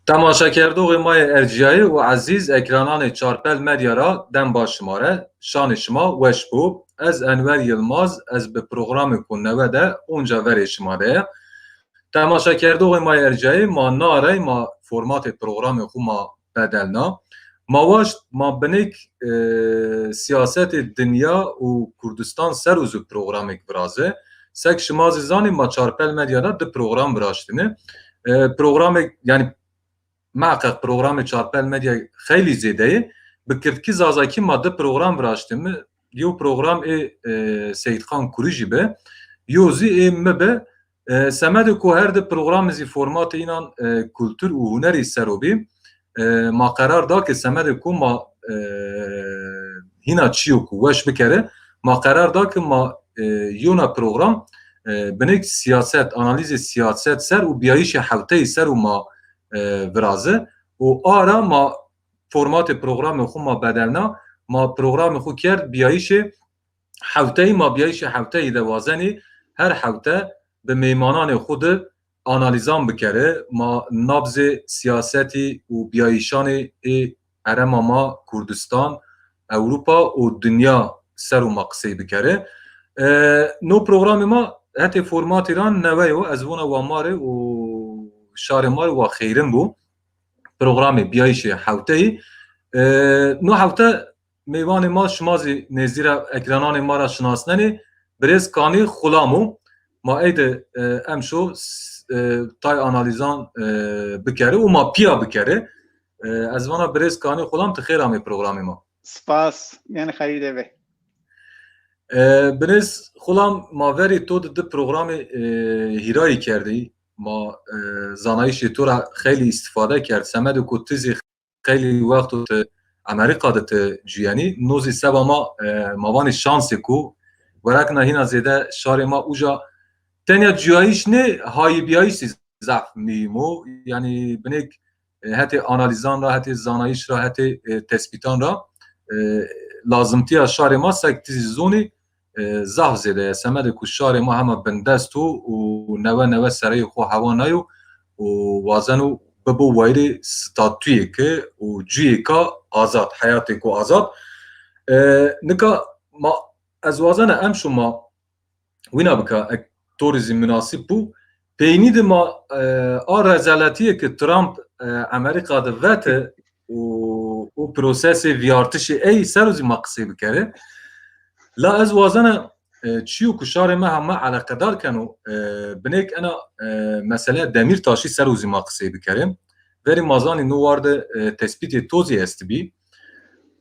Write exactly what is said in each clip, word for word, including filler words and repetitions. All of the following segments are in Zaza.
Temaşekerdoxê ma yê erciyayî û ezîz, ekrananê Çarpel Medya ra dem baş şima re, şanê şima weş bo. Ez Enwer Yilmaz, ez bi programêko newe de onca verê şima de ya. Temaşekerdoxê ma yê erciyayî, ma na rey ma formatê programê xwu ma bedelna. Ma waşt ma binêk, e, siyasetê dinya û Kurdistan ser û zû programêk viraze. Sek şima zî zanî ma Çarpel Medya de di program viraştine. E, programêk, yanî meheqeq programê Çarpel Medya xeylî zêde yê. Bi kirdkî zazakî ma di program viraştime. Yew program ê, e, Seyîdxan Kurijî bi. Yew zî ê mi bi. E, semedê ku her di programî zî formatê înan, e, kultur û hunerî ser o bî, e, ma qerar da ke semedê ku ma, e, hîna çîyo ku weş bikere, ma qerar da ke ma, e, yona program, e, binêk siyaset, analîzê siyaset ser û biyayîşê hewteyî ser û ma, e, viraze. Û ara ma formatê programê xwu ma bedelna, ma programê xwu kerd biyayîşê hewteyî. Ma biyayîşê hewteyî de wazenî her hewte bi mêmananê xwu de analîzan bikere. Ma nabzê siyasetî û biyayîşanê ê herêma ma Kurdistan, Ewropa û dinya ser û ma qisey bikere. E, no programê ma hetê formatî ra newe yo. Ez vona wa ma rê û şarê ma rê wa xeyrin bo. Programê biyayîşê hewteyî. E, no hewte mêvanê ma şima zî nêzdî ra ekrananê ma ra şinasnenê. Birêz Kanî Xulam o. Ma ey de, e, emşo s-, e, tay analîzan, e, bikere û ma pîya bikere. E, ez vana birêz Kanî Xulam, ti xêr amê programê ma. Spas, yanî xeyrî de be. E, birêz Xulam, ma verî to di, di programê, e, hîrayî kerdî. Ma, e, zanayîşê to ra xeylî îstîfade kerd. Semedê ku ti zî xeylî wexto ti Amerîka de ti cuyenî. No zî seba ma, e, ma vanê şansê ku werekna hîna zêde şarê ma uca tenya cuyayîş nê, hayîbîyayîş zî zaf muhîm o. Yanî binêk, e, hetê analîzan ra, hetê zanayîş ra, hetê, e, tespîtan ra, e, lazimtîya şarê ma sek ti zî zonî, e, zaf zêde ye. Semedê ku şarê ma hema bindest o û newe newe sereyê xo hewa nayo û wazeno bibo wayirê statuyêke û cuyêka azad, heyatêko azad. E, nika ma, ez wazena emşo ma wîna bika, ek to rê zî munasib bû. Peynî de ma, e, a rezaletîye ke Trump, e, Amerîka de vete û, û prosesê vîyartişê ey ser o zî ma qisey bikere. La ez wazena, e, çîyo ku şarê me heme eleqedar keno, e, binêk ena, e, meseleya Demîrtaşî ser o zî ma qisey bikere. Verî ma zanî no war de, e, tespîtê to zî estibî.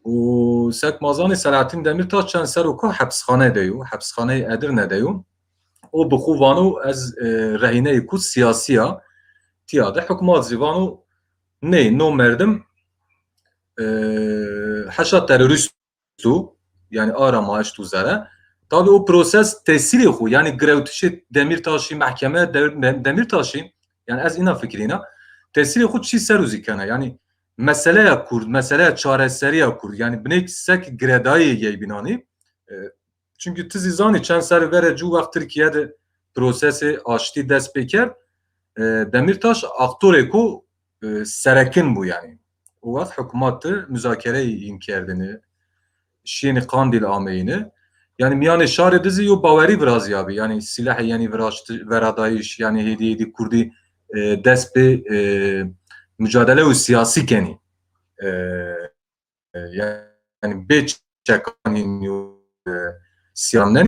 Û sek ma zanî Selahattin Demîrtaş çend serok o hepisxane de yo, hepisxaneyê Edirne de yo. O bi xwu vano ez, e, rehîneyêko siyasî ya. Tîya de hukmat zî vano ney, no merdim, e, heşa terorîst o, yanî ara ma eşt û zere. Tabî o proses tesîrê xwu, yanî girewtişê Demîrtaşî, mehkeme De-, De-, Demîrtaşî, yanî ez îna fikirîna, tesîrê xwu çî ser o zî kena. Yanî meseleya Kurd, meseleya çareserîya Kurd, yanî binêk sek girêdayî yê bînanî. E, çunkî ti zî zanî çend serrî verê cû wext Tirkîye de prosesê aştî dest pê kerd. E, Demîrtaş aktorêko, e, serekin bû yanî. O wext hukmat de muzakereyî hîn kerdêne, şîyêne Qandîl ameyêne. Yanî mîyanê şarê de zî yo bawerî virazîyabî. Yanî sîlehê yenî viraşti-, veradayîş, yanî hêdî hêdî kurdî, e, dest bi, e, mucadeleyo siyasî kenî. E, e, yanî bê çekan hîn yo, e, sîyan nenî.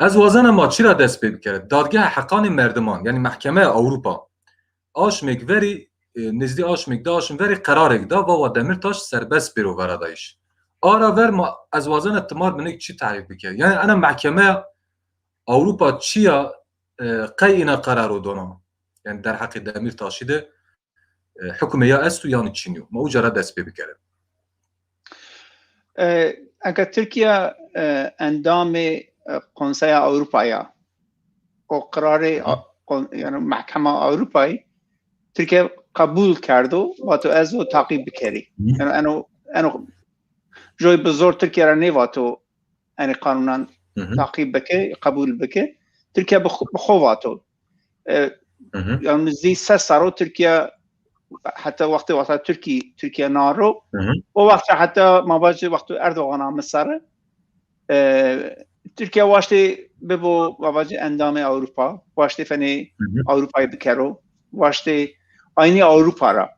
Ez wazena ma çira dest pê bikere? Dadgeha Heqanê Merdiman, yanî Mehkemeya Ewropa. Aşmêk verî, e, nizdî aşmêk, di aşm verî qerarêk da, va wa Demîrtaş serbest bêro veradayîş. Ara ver ma, ez wazena timar binêk çi tehrîk bike. Yanî ena Mehkemeya Ewropa çi ya, e, qey îna qeraro dona? Yanî derheqê Demîrtaşî de, e, hukmê ya esto yanî çin yo? Ma uca ra dest pê bikere. E, eke Tirkîya, e, endamê, e, Konseya Ewropa ya, o qirarê, a, kon-, yanî Mehkema Ewropayî Tirkîya qebûl kerdo, vato ez o taqîb bikerî. Yanî eno, eno joy bi zor Tirkîya ra nêvato enê qanûnan taqîb bike, qebûl bike. Tirkîya bi xo, bi xo vato. E, yanî nizdî se serr o Tirkîya heta wextê wexta Tirkî, Tirkîya na ro, o wext ra heta ma vajê wexto Erdogan ame sere, e, Tirkîya waştê bibo, ma vajê endamê Ewropa, waştê fenê Ewropayê bikero, waştê aynî Ewropa ra.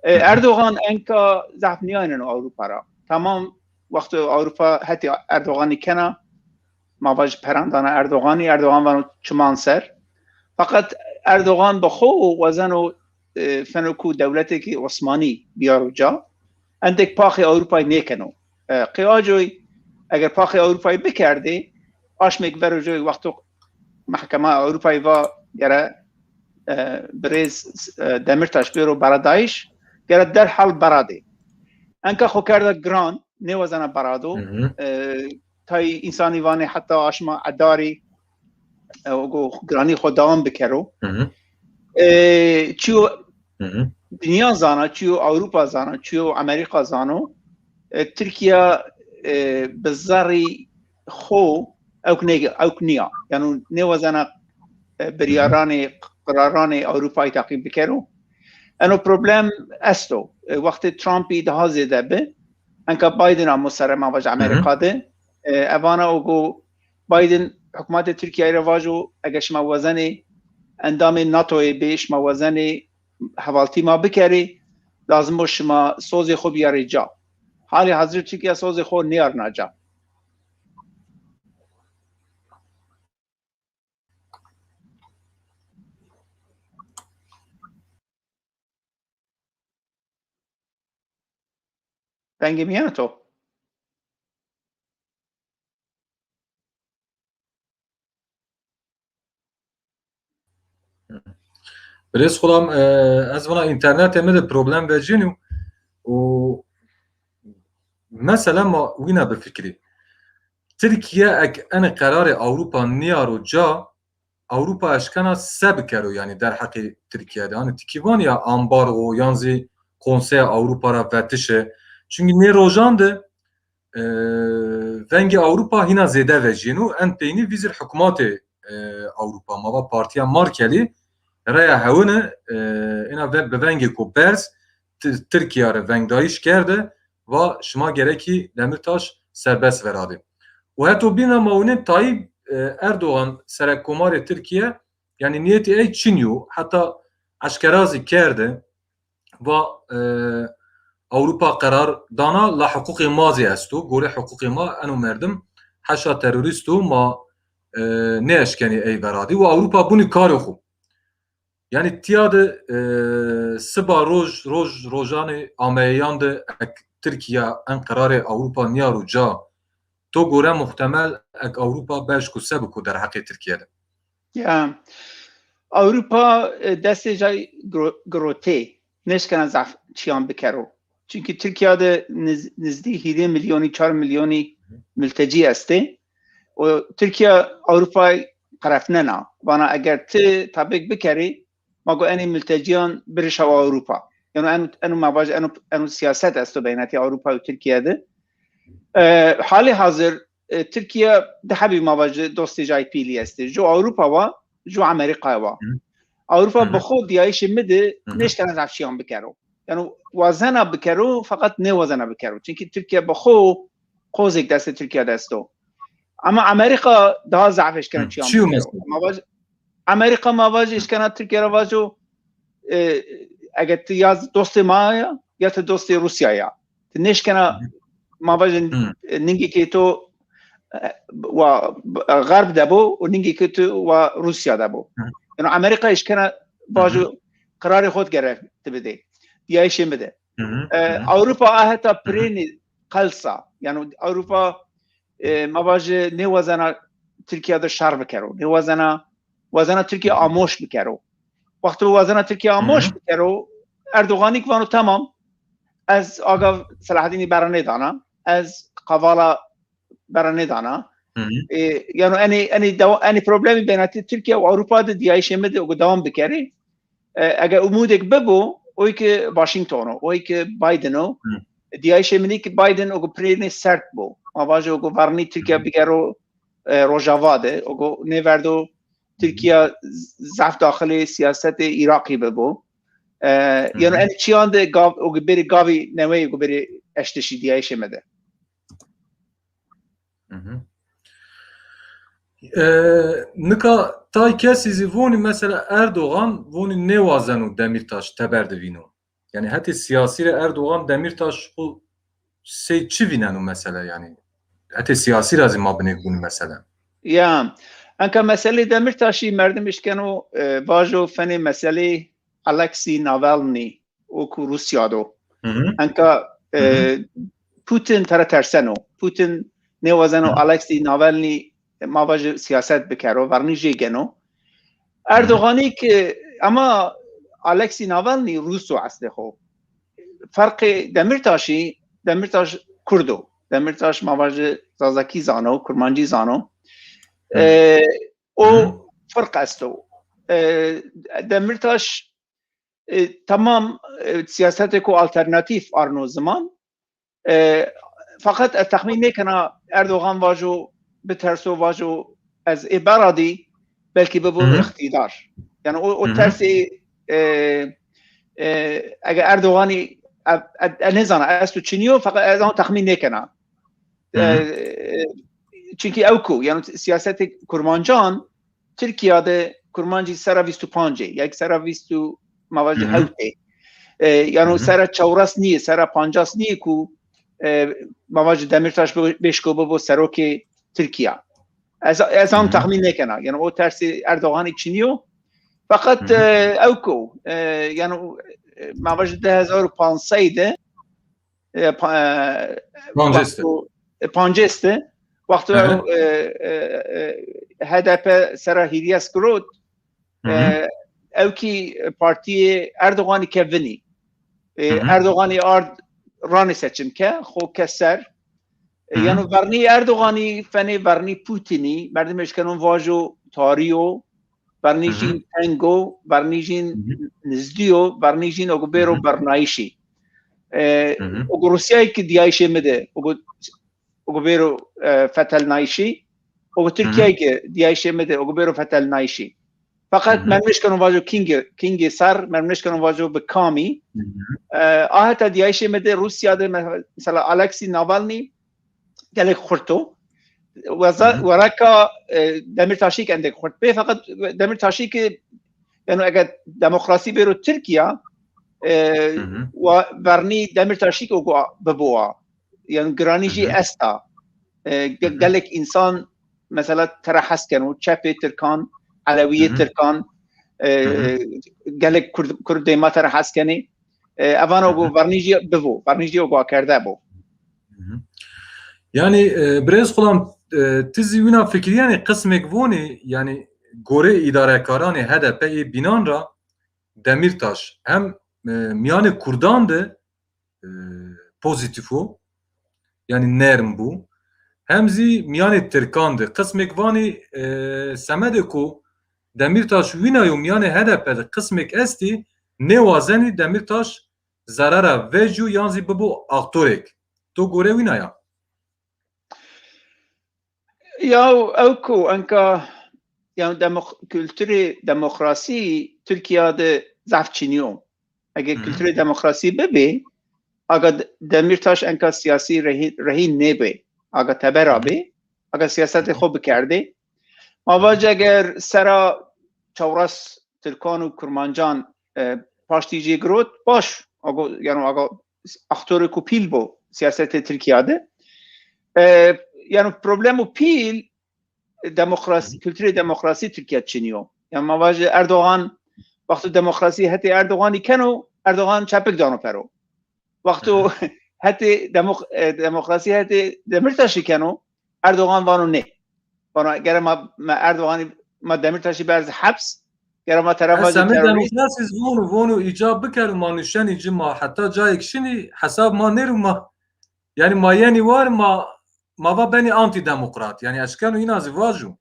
E, Erdogan enka zaf nîyaneno Ewropa ra. Tamam, wexto Ewropa hetê Erdoganî kena, ma vaj peran dana Erdoganî, Erdogan vano çiman ser. Feqet Erdogan bi xo wazeno, e, feno ku dewletêkê Osmanî biyaro ca, endek paxê Ewropayî nêkeno. E, qey acoy eger paxê Ewropayî bikerdê, aşmêk vero coy wexto Mehkema Ewropayî va gere, e, birêz, e, Demirtaş bêro beradayîş, gere derhal beradê. Enka xo kerda giran, nêwazena berado. E, tayî însanî vanê heta aşma edarî, e, o go giranî xo dewam bikero. E, çîyo dinya zana, çîyo Ewropa zana, çîyo Amerîka zano, e, Tirkîya, e, bi zerrî xo ewk nê-, ewk nîya. Yano nêwazena, e, biryaranê, qiraranê Ewropayî teqîb bikero. Eno problem esto. E, wextê Trumpî daha zêde bi. Enka Biden amo sere, ma vaje Amerîka de. E, evana o go Biden hukmatê Tirkîyayî ra vajo, ege şima wazenê endamê NATOyê bê, şima wazenê hevaltî ma bikerê, lazim o şima sozê xo biyarê ca. Halê hazir Tirkîya sozê xo nêarna ca. Vengê mi yeno to? Birêz xulam, e, ez vana înternetê mi de problem vecînî û mesela ma wîna bifikirî. Tirkîye ek enê qerarê Ewropa nîyaro ca, Ewropa eşkena se bikero, yanî derheqê Tirkîye de? Hanî ti kî vanî ya ambargo yan zî Konseya Ewropa ra vetişe. Çunkî nê rojan de, e, vengê Ewropa hîna zêde vejîno. En peynî vî zî hukmatê, e, Ewropa, ma va partîya Merkelî, reya hewine, e, êna ve-, bi vengêko berz Ti-, Tirkîya rê vengdayîş kerde, va şima gerekî Demirtaş serbest veradê. Û heto bîna ma winên Tayyîp, e, Erdogan, serekkomarê Tirkîye, yanî nîyetê ey çin yo, heta eşkera zî kerde, va, e, Ewropa qerar dana, la hiqûqê ma zî esto, gorê hiqûqê ma eno merdim heşa terorîst o, ma, e, nêeşkenî ey veradî û Ewropa bunî karê xo. Yanî tîya de, e, siba roj, roj, rojanê ameyeyan de ek Tirkîya en qerarê Ewropa nîyaro ca, to gore muhtemel ek Ewropa beşko se biko derheqê Tirkîye de? Ya, Ewropa, e, destê cay giro-, girotê, nêşkena zaf çîyan bikero. Çunkî Tirkîya de niz-, nizdî hîrê milyonî, çar milyonî multecî estê. Û Tirkîya Ewropayî qerefnena. Vana eger ti tabêk bikerî, ma go enê multecîyan birişawa Ewropa. Yano eno, eno ma vaj, eno, eno sîyaset esto beynetê Ewropa û Tirkîye de. E, halê hazir, e, Tirkîye di hebî ma vaj dostê cay pîlî estê. Ju Ewropa wa, ju Amerîka wa. Ewropa bi xo dîyayîşê mi de nêşkena zaf çîyan bikero. Yano wazena bikero, feqet nêwazena bikero. Çunkî Tirkîye bi xo qozêk destê Tirkîya de esto. Ama Amerîka daha zaf eşkena çîyan bikero. Ma vaj, Amerîka ma vaj eşkena Tirkîya ra vajo, e, eger ti ya dostê ma ya, ya ti dostê Rûsya ya. Ti nêşkena, ma vajin, e, ningekê to, e, wa, e, xerb de bo û ningekê to wa Rûsya de bo. Yano Amerîka eşkena vajo qirarê xo gere ti bidê. Dîyayîşê mi de. E, Ewropa a heta pirênî qelsa. Yano Ewropa, e, ma vaje nêwazena Tirkîya de şer bikero. Nêwazena, wazena Tirkîya amoş bikero. Wexto wazena Tirkîya amoş bikero, Erdoganîk vano tamam, ez aga Selahaddînî bera nêdana, ez Kavala bera nêdana. E, yano enê, enê dewa-, enê problemî beynetê Tirkîya û Ewropa de dîyayîşê mi de o dewam bikerê. E, eger umûdêk bibo, oy ki Washington o, oy ki Biden o. Dîyayîşê min î ki Biden o pirênê sert bo. Ma vajo o vernî Tirkîya bigero, e, Rojava de. O nêverdo Tirkîya z-, zaf daxilê sîyasetê Îraqî bibo. E, Hı hı. Yeno en çîyan de gav, o berî gavî neweyî, o berî eştişî dîyayîşê mi de. Hı hı. E, nika tay kesî zî vonî mesela Erdogan vonî nêwazeno Demîrtaş teber de vîno. Yanî hetê sîyasî ra Erdogan Demîrtaş xwu sey çi vîneno mesela yanî? Hetê sîyasî ra zî ma binê gunî mesela. Ya, enka meselê Demîrtaşî merdim eşkeno, e, vajo fenê meselê Alexî Navalny o ku Rûsya do. Hı hı. Enka, e, Hı hı. Putin tera terseno. Putin nêwazeno Hı hı. Alexî Navalny, e, ma vajî sîyaset bikero, vernî jê geno. Hı hı. Erdoganî ki, ama Alexî Navalny Rûs o eslê xo. Ferqê Demîrtaşî, Demîrtaş Kurd o. Demîrtaş ma vajî Zazakî zano, Kurmancî zano. Hı. E, o Hı hı. Firq esto. E, Demîrtaş E, tamam, e, sîyasetêko alternatîf arno ziman. E, feqet ez texmîn nêkena Erdogan vajo, biterso vajo ez ê beradî belkî bibo Hı hı. îqtîdar. Yanî o, o Hı hı. tersê, e, e, ege Erdoganî, e, e, e, nêzana esto çinî yo, feqet ez ama texmîn nêkena. Hı hı. E, çunkî ew ku, yanî sîyasetê kurmancan Tirkîya de kurmancî sera vîst û pancê, ya ki sera vîst û, ma vajî Hı hı. hewtê. E, yanî Hı hı. sera çewres nîyê, sera pancas nîyê ku, e, ma vajî Demîrtaş bi-, bêşko bibo serokê Tirkîya. Ez, ez am Hı hı. texmîn nêkena. Yanî o tersê Erdoganî çinî yo. Feqet, Hı hı. e, ew ku, e, yanî, e, ma vajî di hezar û pansey de, e, pa-, e, Pancês de. wexto, e, pancês de, wexto Hı hı. ew, e, e, e, H D P sera hîrîyes girot, Hı hı. e, ew kî partîyê Erdoganî ke vinî. E, Hı hı. Erdoganî ard ranê seçim ke, xo ke ser. E, Hı hı. Yeno vernî Erdoganî, fenê vernî Putinî, merdim eşkenon vajo tarî yo, vernî Hı hı. jîn teng o, vernî jîn Hı hı. nizdî yo, vernî jîn ogo bêro Hı hı. bernayîşî. E, Hı hı. Ogo Rûsyayê ki dîyayîşê mi de, ogo, ogo bêro, e, fetelnayîşî, ogo Hı hı. Tirkîyayê ki dîyayîşê mi de, ogo bêro fetelnayîşî. Feqet Hı hı. merdim eşkeno vajo kîngê, kîngê ser, merdim eşkeno vajo bi kamî. Hı hı. E, a heta dîyayîşê mi de Rûsya de me-, mesela Alexî Navalny, gelek xurt o. Weza-, Hı hı. Wereka, e, Demîrtaşî ki endek xurt bê, feqet Demîrtaşî ki, yanî eger demokrasî bêro Tirkîya, e, Hı hı. wa-, vernî Demîrtaşî ki ogo bibo a. Yanî giranî Hı jî hı. esta. E, ge-, Hı hı. Gelek însan mesela tera hes keno, çepê Tirkan, Elewîyê Hı hı. Tirkan, e, Hı hı. gelek Kurd-, Kurdê ma tera hes kenê. E, evan Hı hı. ogo vernî jî bivo, vernî jî ogo akerde bo. Hı hı. Yanî, e, birêz Xulam, e, ti zî wina fikirîyenê qismêk vonî, yanî gorê îdarekaranê H D P yê bînan ra Demîrtaş hem, e, mîyanê kurdan de, e, pozîtîf o, yanî nerm bû, hem zî mîyanê tirkan de. Qismêk vanî, e, semedê ku Demîrtaş wîna yo mîyanê H D P de qismêk estî, nêwazenî Demîrtaş zerara vecyo yan zî bibo aktorêk. To gore wîna ya? Ya ew ku enka, yanî demok-, kulturê demokrasî Tirkîya de zaf çinî yo. Ege Hı hı. kulturê demokrasî bibê, aga De-, Demîrtaş enka sîyasî rehî-, rehîn nêbê. Aga teber a Hı hı. bê, aga sîyasetê Hı hı. xo bikerdê. Ma Hı hı. vac eger sera çewres tirkan û kurmancan, e, paştî jê girot, baş, ago, yanî ago aktorêko pîl bo sîyasetê Tirkîya de. E, yanî problemo pîl demokrasî, Hı hı. kulturê demokrasî Tirkîya çinî yo. Yanî ma vajî Erdogan, wexto demokrasî hetê Erdoganî keno, Erdogan çepik dano pero. Wexto Hı hı. hetê demok-, e, demokrasî hetê Demîrtaşî keno, Erdogan vano nê. Vano gere ma, ma Erdoganî, ma Demîrtaşî berz heps, gere ma tera vacî terorîst. Semê demokrasî zî vonu, vonu îcab bikero ma nuşenî ci ma heta cayêk şinî hesab ma nêru ma. Yanî ma yenî war ma, ma va benî antîdemokrat. Yanî eşkeno îna zî vajo.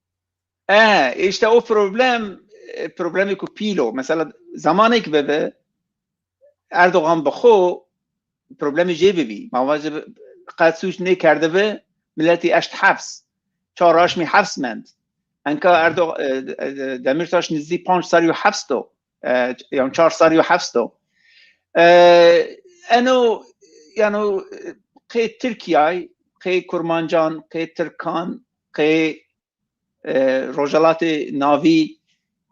E, îşte o problem, e, problemêko pîl o. Mesela zamanêk bibi, Erdogan bi xo problemê jê bibî. Ma vajî qet sûc nêkerdibi, miletî eşt heps. Çar aşmî heps mend. Enka Erdo-, e, e, Demîrtaş nizdî panc serrî yo heps do. E, yan çar serrî yo heps do. E, eno, yano, qê Tirkiyay, qê Kurmancan, qê Tirkan, qê, e, Rojalatê Navî,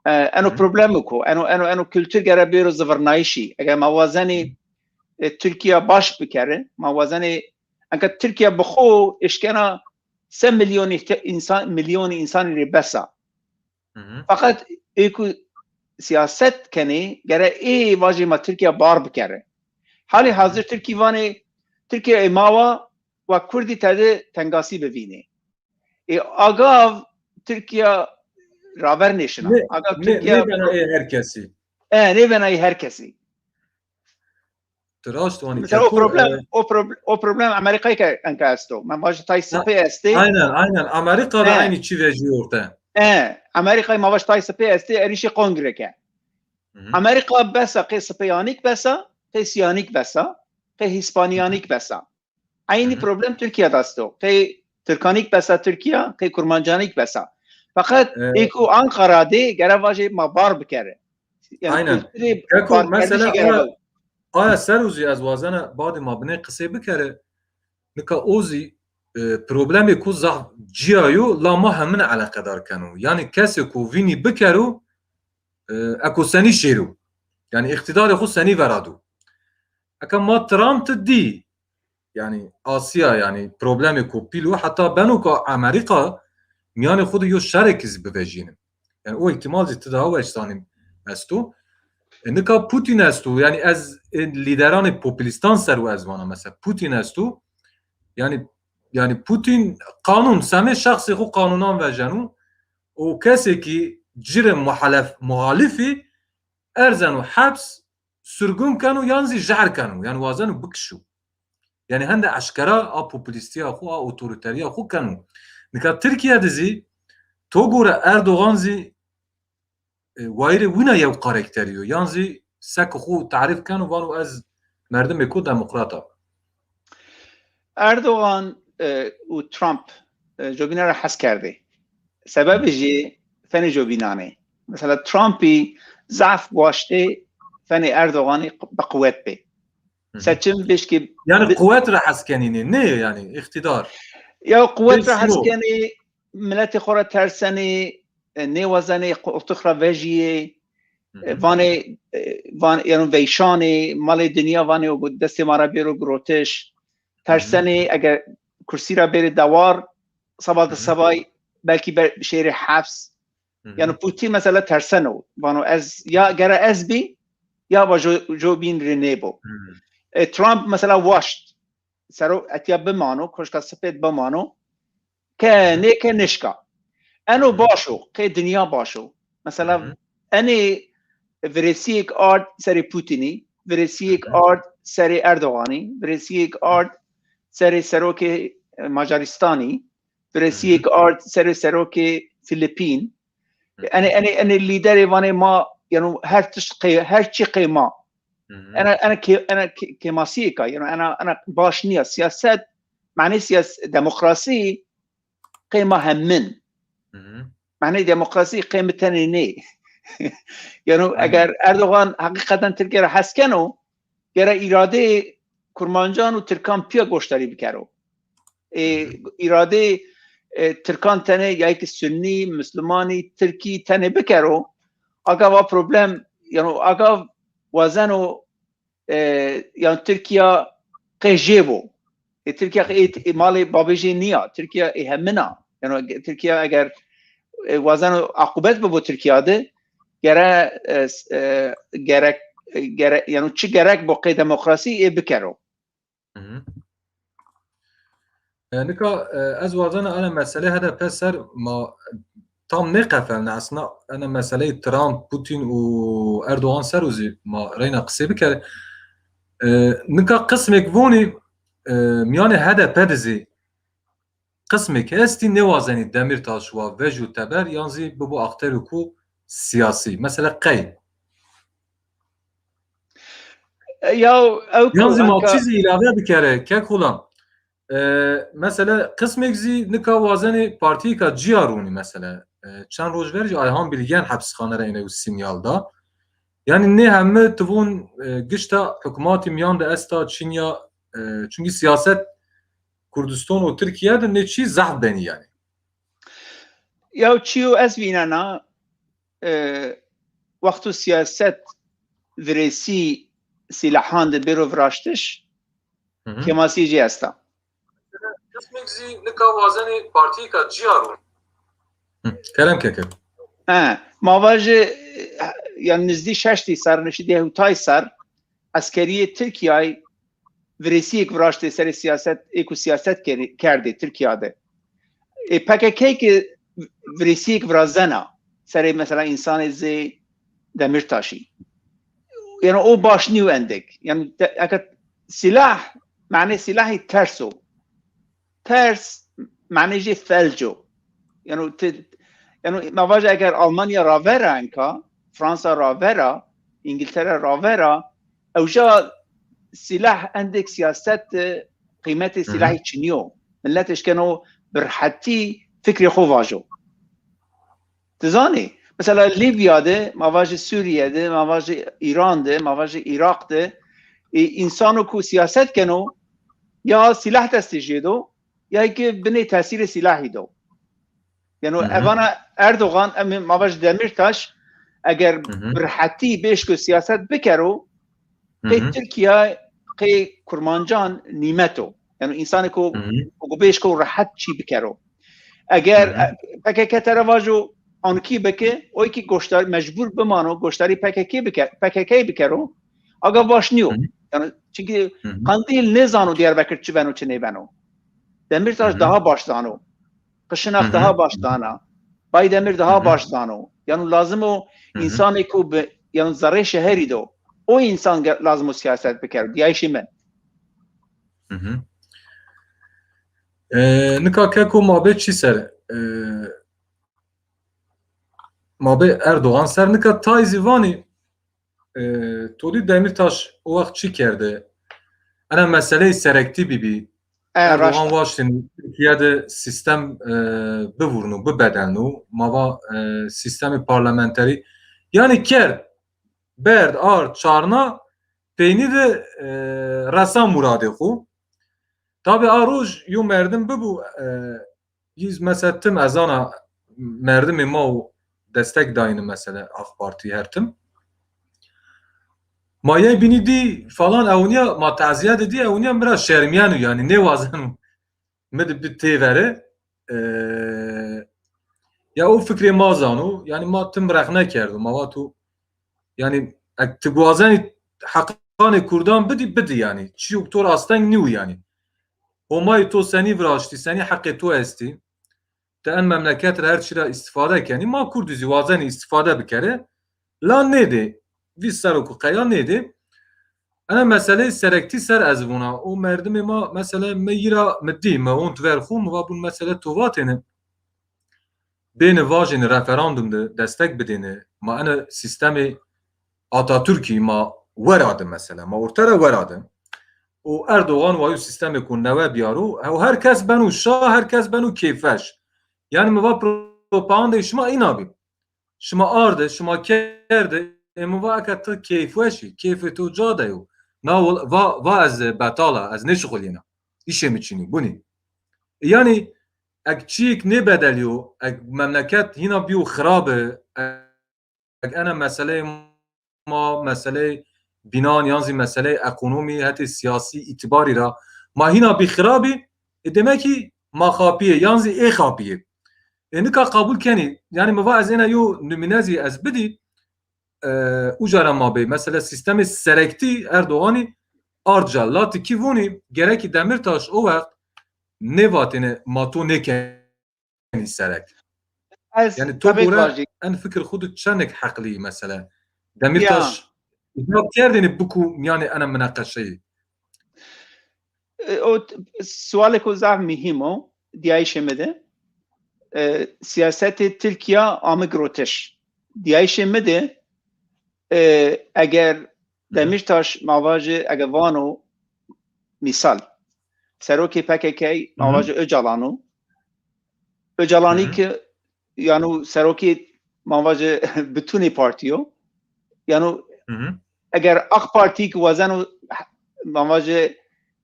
e, eno Hı hı. problemik o. Eno, eno, eno kultur gere bêro zivirnayişî. Eger ma wazenê, e, Tirkiya baş bikere, ma wazenê, enka Tirkiya bi xo eşkena se milyonî te-, însan, milyonî însanî rê bes a. Hı hı. Feqet ê ku siyaset kenê, gere ê vajê ma Tirkiya bar bikere. Halê Hı hı. hazir Tirkî vanê, Tirkiya ê ma wa, wa Kurdî tede tengasî bivînê. Ê agav Tirkiya raver nêşina. Nê, Agav nê, Tirkiya nêbena ê her kesî. E, nêbena ê her kesî. Ti raşt wanî. Mesela o Keko, problem, e, o prob-, o problem Amerîkayî ke enka esto. Ma vajî tay Ha, sipê estê. aynen, aynen. Amerîka de E. aynî çî vejîyo orte. E, Amerîkayî ma vajî tay sipê estê, erîşê kongre ke. Hı hı. Amerîka besa qê sipeyanîk besa, qê siyanîk besa, qê Hı hı. hîspanîyanîk besa. Eynî Hı hı. problem Tirkîya de esto. Qey Tirkanîk besa Tirkîya, qey Kurmancanîk besa. Feqet E, ê ku Anqara dê gere vajê ma bar bikere. Yanî Aynen. kulturê Keko, barkerdişî mesela, gere aya, aya ser o zî ez wazena badê ma binê qisey bikere. Nika o zî, e, problemê ku zaf cîya yo, la ma hemine eleqedar keno. Yanî kesê ku vînî bikero, e, eko senî şêro. Yanî îqtîdarê xwu senî verado. Eka ma Trump ti dî, yanî Asya, yanî problemê ku pîl o, heta beno ku Amerîka mîyanê xwu de yo şerekî zî bivejînin. Yanî o îhtîmal zî ti daha weş zanîn esto. E, nika Putin esto, yanî ez, e, lîderanê populîstan ser o ez vana, mesela Putin esto, yanî, yanî Putin qanûn, semê şexsê xwu qanûnan vejeno û kesê kî ci rê muhalef-, muhalifî erzeno heps, surgun keno yan zî jehr keno, yanî wazeno bikişo. Yanî hende eşkera a populîstîya xwu, a otorîterîya xwu keno. Nika Tirkîya de zî to gore Erdogan zî, e, wayîrê wina yew karakterî yo. Yan zî seke xwu tarîf keno, vano ez merdimêko demokrat a. Erdogan, e, û Trump, e, jobîna ra hes kerdê. Sebebê jî fenê jobînan ê. Mesela Trumpî zaf waştê fenê Erdoganî bi quwet bê. Hı hı. Seçim vêşkê Yanî bi- quwet ra hes kenînê, nê yanî îqtîdar. Ya quwet ra hes kenê, miletê xo ra tersenê, e, nêwazenê qoltix ra vejîyê, Hı hı. e, vanê, e, van-, yanî veyşanê, malê dinya vanê o destê ma ra bêro girotiş. Hı hı. Tersenê, eger kursî ra bêrê dewar, seba di Hı hı. sebay belkî be-, şêrê heps. Hı hı. Yanî Putin mesela terseno. Vano ez, ya gere ez bî, ya va jo, jo bîn rê nêbo. Hı. E, Trump mesela waşt. Sero etiya bimano, koşka sipêd bimano. Ke Hı hı. nêke nişka. Eno Hı hı. baş o, qê dinya baş o. Mesela Hı hı. enê virêsîyêk ard serê Putinî, virêsîyêk Hı hı. ard serê Erdoganî, virêsîyêk ard serê serokê, e, Macaristanî, Hı hı. virêsîyêk ard serê serokê Filipîn. Hı hı. Enê, enê, enê lîderê vanê ma, yanî her tişt qey-, her çî qey ma. Hı hı. Ena, ena kê-, ena kê-, kêmasîyêk a, yanî ena, ena baş nîya. Siyaset, manê siyas-, demokrasî qey ma hemin. Hı hı. Manê demokrasî qey mi tenê nê. Yanî Aynen. eger Erdogan heqîqeten Tirkîya ra hes keno, gere îradeyê Kurmancan û Tirkan pîya goşdarî bikero. Ê, Hı hı. îradeyê, e, Tirkan tenê, ya ki Sunnî, Muslumanî, Tirkî tenê bikero, agav a problem, yanî agav wazeno, e, yanî Tirkîya qê jê bo. E, Tirkîya qê, e, malê babê jê nîya. Tirkîya ê hemin a. Yanî Tirkîya eger, e, wazeno aqûbet bibo Tirkîya de, gere, e, s-, e, gerek, e, gere, yanî çi gerek bo qê demokrasî ê bikero. Hı hı. E, nika, e, ez wazena ena meselê H D P ser ma tam nêqefelne. Aslında ena meseleyê Trump, Putin û Erdogan ser o zî ma reyna qisê bikere. E, nika qismêk vonî, e, mîyanê H D P de zî qismêk estî nêwazenî Demîrtaş wa vejo teber yan zî bibo akterêko siyasî. Mesela qey? E, ya ew Yan zî ma enka çî zî îlave bikere, kek Xulam. E, mesela qismêk zî nika wazenê partîyêka cîya ronî mesela. E, çend roj ver jî Ayhan Bilgen hepsxane ra êne û sînyal da. Yanî nê heme ti von, e, gişta hukmatî mîyan de esta, çin ya, e, çunkî sîyaset Kurdistan û Tirkîye de nê çî zehf benî yanî. Yaw çîyo ez vînena, e, wexto sîyaset virêsî sîlahan de bêro viraştiş, Hı hı. Kêmasî jî esta. Kesmek zî nika wazenê partîyêka cîya ro. Hı, kerem keke. He, ma vajê, e, yanî nizdî şeştî ser, niştî dehûtay ser, eskerîyê Tirkîyayî virêsîyêk viraştê serê sîyaset, ê ku sîyaset kerê, kerdê Tirkîya de. Ê P K K ki virêsîyêk virazena serê mesela însanê zê Demîrtaşî. Yanî o baş nîyo endek. Yanî te-, eke sîlah, manê sîlahî ters o. Ters, manê jê felc o. Yanî ti, yanî ma vaja eger Almanya ravera enka, Fransa ravera, Îngiltere ravera, ewja sîlah endek sîyaset de qîmetê sîlahî çinî yo. Milet eşkeno bi rehetî fikrê xo vajo. Ti zanî, mesela Lîbya de, ma vajê Sûrîye de, ma vajê Îran de, ma vajê Îraq de, e, însano ku sîyaset keno, ya sîlah destê jê do, ya ki binê tesîrê sîlahî do. Yanî evana Erdogan, em ma vajê Demîrtaş, eger bi rehetî bêşko sîyaset bikero, qey Tirkîya, qey Kurmancan nîmet o. Yanî însanê ku, ku bêşko rehet çî bikero. Eger, e, P K K tere vajo ankî bike, o ki goşdar, mecbur bimano, goşdarî P K K bike, P K K bikero, aga baş nîyo. Yanî, çunkî Qandîl nêzano Diyarbekir çi beno, çi nêbeno. Demîrtaş daha baş zano. Qişinax daha baş zana. Baydemir daha baş zano. Yanî lazim o însanê ku bi, yanî zerrê şeherî do. O însan ge-, lazim o sîyaset bikero. Diyayîşê mi. E, nika keko ma bê çi ser? E, ma bê Erdogan ser. Nika tay zî vanî, e, to dî Demîrtaş o wext çi kerde? Ena meseleyê serektî bîbî. E, Erdogan waştîn Tirkîye de sîstem, e, bivurno, bibedelno. Ma va, e, sîstemê parlamenterî. Yanî kerd, berd, ard, çarna, peynî de, e, resa muradê xo. Tabî a roj yo merdim bibû, e, yîz mesela tim ez ana merdimê ma û destek dayîne mesela AK Partî her tim. Ma yey bînî dî falan ewnîya, ma tezîye de dî ewnîya mi ra şermîyeno yanî nêwazeno mi di bi têvere, e, ya o fikrê ma zano, yanî ma tim rexne kerdo, ma vato, yanî ek ti gwazenî heqanê kurdan bidî, bidî yanî. Çîyo to ra asteng nîyo yanî. Homayê to senî viraştî, senî heqê to estî. Ti en memleket ra her çî ra îstîfade kenî. Ma kurdî zî wazenî îstîfade bikerê. La nêdê. Vîst serr o ku qeya nêdê. Ena meseleyê serektî ser ez vûna. O merdimê ma, mesela, mi yî ra mi dî, mi ont ver xwu, mi va bûn, mesela, to vatêne bêne vajêne referandum de destek bidêne. Ma ena sîstemê Atatürkî ma wera de, mesela, ma orte ra wera de. Û Erdogan wa yo sîstemêko newe biyaro. Û her kes beno şa, her kes beno keyfweş. Yanî mi va propagandayê şima îna bî. Şima arde, şima kerde, ê mi va eke ti keyfweş î, keyfê to ca de yo. Na wal-, va, va ez betal a, ez nêşixulîna. Îşê mi çinî, bunî. Yanî, ek çîyêk nêbedelîyo, ek memleket hîna bîyo xirabe, ek ena meseleyê ma, meseleyê bînan yan zî meseleyê ekonomî, hetê sîyasî îtîbarî ra ma hîna bî xirabî, e, demek ki ma xapîyê yan zî ê xapîyê. E, nika qebul kenî. Yanî mi va ez êna yo numîne zî ez bidî, e, uca ra ma bê. Mesela sîstemê serektî Erdoganî ard ca. La ti kî vonî, gerekî Demîrtaş o wext nêvatêne ma to nêkenî serek. Yanî to gore en fikir xwu de çenik heqlî mesela. Demîrtaş îcab kerdêne biku mîyanê ena mineqeşeyî. E, o t-, sualêko zaf muhîm o diyayîşê mi de. E, sîyasetê Tirkîya ame girotiş. Diyayîşê mi de, e, eger Demîrtaş ma vajê, eger vano mîsal, serokê P K K ma vajê Ocalan o. Ocalanî ki, yanî serokê ma vajê bitûnê partî yo. Yanî Hı hı. Eger AK Partî ki wazeno, ma vaje,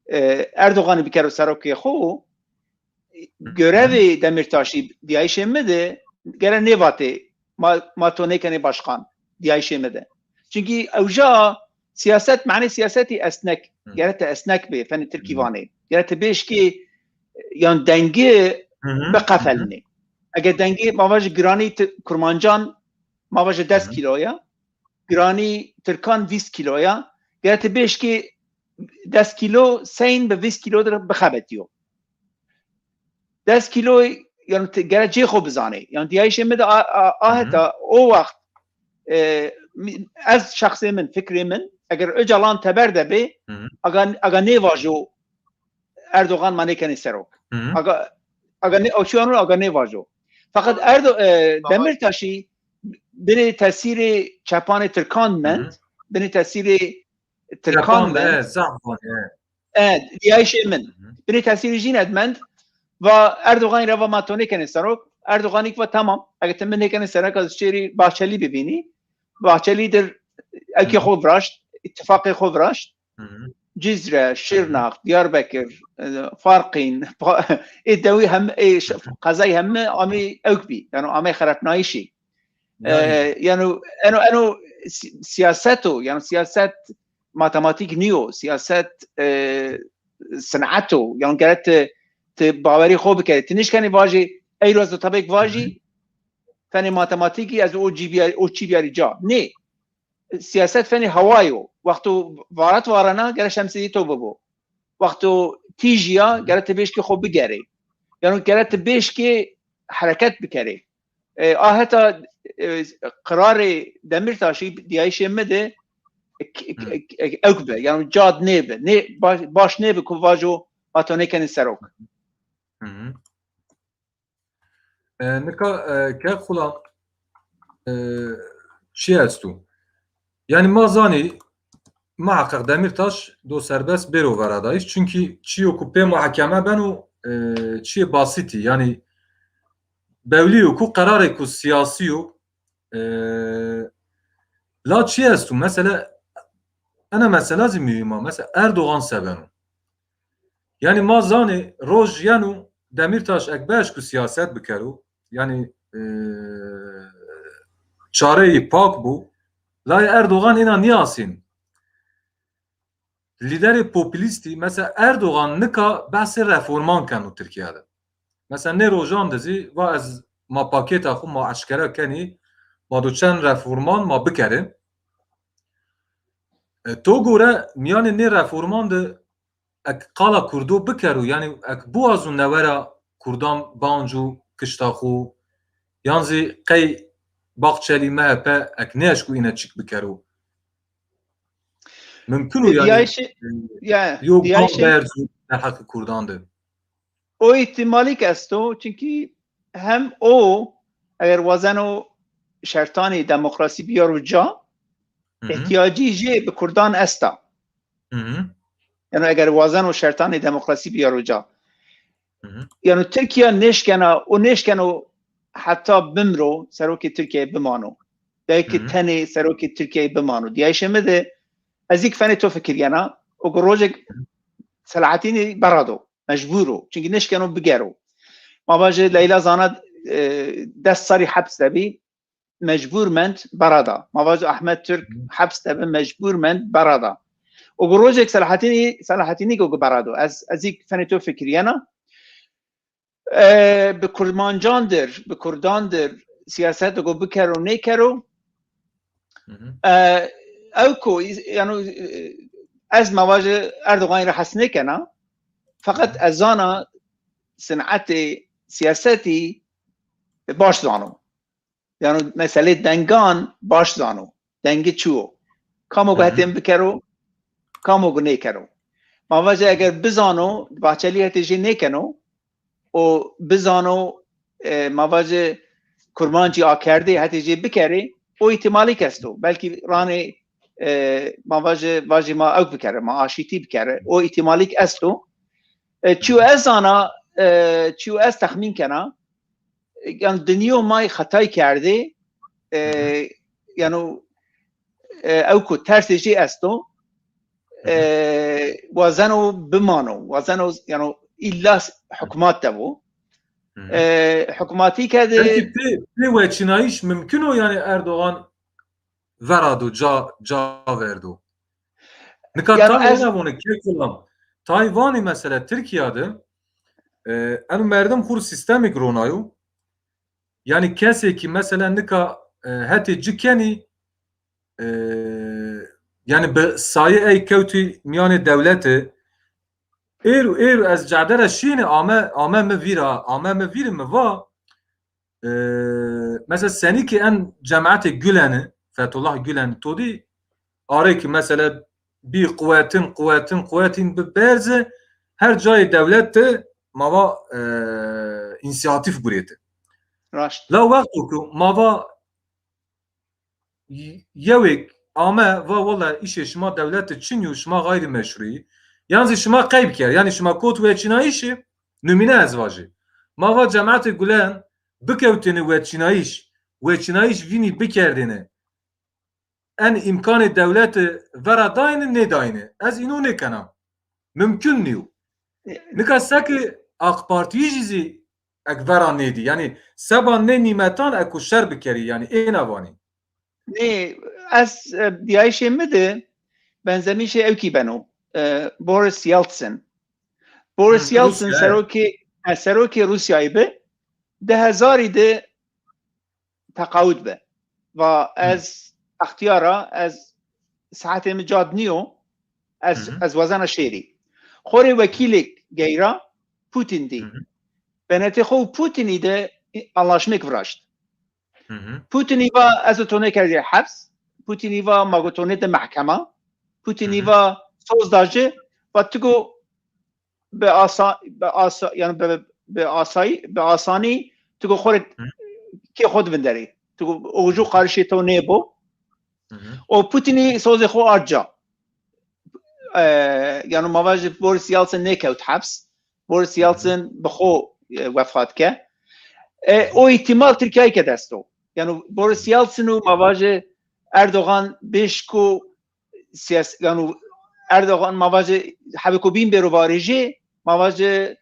e, Erdoganî bikero serokê xo, görevê Demîrtaşî diyayişê mi de gere nêvatê ma, ma to nêkenê başkan diyayişê mi de. Çunkî ewja siyaset, manê siyasetî esnek, Hı. gere ti esnek bê, fenê Tirkî Hı. vanê. Gere ti bêşkê yan dengî Hı hı. biqefelinê. Ege dengî ma vajê giranî ti, kurmancan ma vajê des Hı hı. kîlo ya, giranî tirkan vîst kîlo ya. Gere ti bêşkê des kîlo seyn bi vîst kîlo dir bixebetîyo. Des kîlo, yanî ti gere cê xo bizanê. Yanî diyayişê mi de a, a, a Hı hı. heta o wext, e, mi, ez şexsê min, fikrê min, eger Ocalan teber de bê, Hı hı. aga, aga nêvajo Erdogan ma nêkenê serok. Hı hı. Aga, aga nê, o çiyan aga nêvajo. Feqet Erdo, e, Tamam. Demîrtaşî binê tesîrê çepanê Tirkan mend, Hı hı. binê tesîrê Tirkan Çepan de, mend. e, zaf vanê, e. E, diyayişê min. Hı hı. Binê tesîrê jîne de mend. Va Erdoganî ra va ma to nêkenê serok. Erdoganî ki va tamam. Ege ti mi nêkenê serok ez şêrî Bahçelî bibînî. Bahçelî dir ewkê Hı hı. xo viraşt, îttifaqê xo viraşt. Hı hı. Cizre, Hı hı. Şirnax, Diyarbekir, e, Farqîn, pa-, ê dewî hem, ê ş-, Hı hı. qezayî heme amê ewk bî. Yanî amê xerepnayîşî. Yanî. E, yanî eno, eno si-, siyaset o. Yanî siyaset matematîk nîyo. Siyaset, e, sinet o. Yanî gere ti, ti bawerî xo bikerê. Ti nişkenî vajî, eyro ez o tabek vajî, Hı hı. fenê matematîkî ez o cî biyarî, o çî biyarî ca. Nê. Siyaset fenê hawayî yo. Wexto varet varena, gere şemsîyê to bibo. Wexto tîjî ya, Hı hı. gere ti bêşkê xo bigerê. Yanî gere ti bêşkê hereket bikerê. E, a heta, e, qirarê Demîrtaşî diyayişê mi de k-, k-, Hı. k-, ewk bi. Yanî cad nêbi. Nê, baş, baş nêbi ku vajo ma to nêkenê serok. Hı hı. E, nika, e, ke Xulam, e, çi esto? Yanî ma zanî, muheqeq Demîrtaş do serbest bêro veradayîş. Çunkî çîyo ku pê muhakeme beno, e, çîyê basîtî. Yanî bewlî yo ku qerarê ku siyasî yo, e, la çi esto? Mesela, ena mesela zî muhîm a. Mesela Erdogan se beno? Yanî ma zanê roj yeno Demîrtaş ek beş ku siyaset bikero, yanî, e, çareyî pak bo. Layê Erdogan îna nîyasîn. Lîderê populîstî, mesela Erdogan nika behsê reforman keno Tirkîya de. Mesela nê rojan de zî va ez ma pakêta xo ma eşkera kenî, ma do çend reforman ma bikerê. E, to gore mîyanê nê reforman de ek qala kurdo bikero, yanî ek biwazo newe ra kurdan banco kişta xo, yan zî qey Bahçelî M H P ek nêeşko îne çik bikero? Mumkin o, e, yanî, diyayişê, e, ya, yo diyayişê berzo derheqê kurdan de. O îhtîmalî ki esto, çunkî hem o eger wazeno şertanê demokrasî biyaro ca, Hı hı. îhtîyacî jê bi kurdan esta. Hı hı. Yanî eger wazeno şertanê demokrasî biyaro ca. Hı hı. Yanî Tirkîya nêşkena, o nêşkeno heta bimro serokê Tirkîyayê bimano. Belkî Hı hı. tenê serokê Tirkîyayê bimano. Diyayişê mi de ez zî ki fenê to fikirîyena, o ku rojêk Selahattinî berado. Mecbur o. Çunkî nêşkeno bigero. Ma vajê Leyla Zana, e, des serrî heps de bî, mecbur mend berada. Ma vajê Ahmet Türk Hı. heps de bi, mecbur mend berada. O ku rojêk Selahattinî, Selahattinî ki o ku berado. Ez, ez zî fenê to fikirîyena. E, bi kurmancan dir, bi kurdan dir siyaset o ku bikero nêkero. Hı hı. E, ew ku, yanî, e, ez ma vajê Erdoganî ra hes nêkena. Feqet ez zana sinetê siyasetî baş zano. Yanî meselê dengan baş zano. Dengî çi yo? Kamo ku Hı hı. hetên bikero, kamo ku nêkero. Ma vajê eger bizano, Bahçelî hetê jê nêkeno, û bizano, e, ma vajê kurmancî akerdê hetê jê bikerê, o îhtîmalîk esto. Belkî ranê, e, ma vajê, vajê ma ewk bikere, ma aşîtî bikere. O îhtîmalîk esto. E, çîyo ez zana, e, çîyo ez texmîn kena, e, yanî dinya ma yê xetay kerdê, e, Hı hı. yanî e, ew ku tersê jê esto, e, wazeno bimano, wazeno, yano, îlla hukmat de bo. E, hukmatî ke de Peki pê, pê weçînayîş mimkun o, yanî Erdogan vera do, ca, ca verdo? Nika Yano tay ez ena vone, kek Gulam. Tay vanî mesela Tirkîya de, e, eno merdim xur sîstemêk ronayo. Yanî kesê ki mesela nika, e, hetê ci kenî, e, yanî bi sayê ey kewtî mîyanê dewlete. Êr û êr ez cade ra şîyêne ame, ame mi vîra, ame mi vîrî mi va, e, mesela senî ki en cemaetê Guleni, Fethullah Gulen, to dî arê ki mesela bî quwetin, quwetin, quwetin bi berze her cayê dewlet de ma va, e, însîyatîf gurêti. Raşt. La wexto ku ma va y-, yewêk ame va wela îşê şima dewlete çin yo, şima xayrî meşrûyî. Yan zî şima qeyb kerd. Yanî şima kot weçînayîşî, numîne ez vajî. Ma va cemaetê Gulen bikewtêne weçînayîş, weçînayîş vînî bikerdêne. En îmkanê dewlete vera dayne nêdayne. Ez îno nêkena. Mimkun nîyo. Nika seke AK Partîyî jî zî ek vera nêdî. Yanî seba nê nîmetan eko şer bikerî, yanî êna vanî. Nê, ez, e, dîyayîşê mi de benzemîşê ewkî beno. E, Boris Yeltsin. Boris Hı, Yeltsin Rûsya, evet. serokê, e, serokê Rûsyayî bi. Di hezarî de teqawud bi. Va Hı. ez extîyar a, ez saetê mi cad nîyo, ez, Hı hı. ez wazena şêrî. Xo rê wekîlêk geyra, Putin dî. Hı hı. Benetê xo û Putinî de anlaşmêk viraşt. Hı hı. Putinî va ez û to nêkerdî heps. Putinî va ma go to nêdi mehkema. Putinî Hı hı. va soz da ci, va ti go bi asa-, bi asa-, yanî bi, bi asayî, bi asanî ti go xo rê Hı. kê xo di vinderî. Ti go o ju qarişê to nêbo. Hı hı. O Putinî sozê xo ard ca. E, yanî ma vajî Boris Yeltsin nêkewt heps. Boris Hı hı. Yeltsin bi xo, e, wefat ke. E, o îhtîmal Tirkîyayî ke dest o. Yanî Boris Yeltsin û ma vajî Erdogan bêşko siyas-, yanî Erdogan ma vajî hebêko bîn bêro varê jê, ma vajî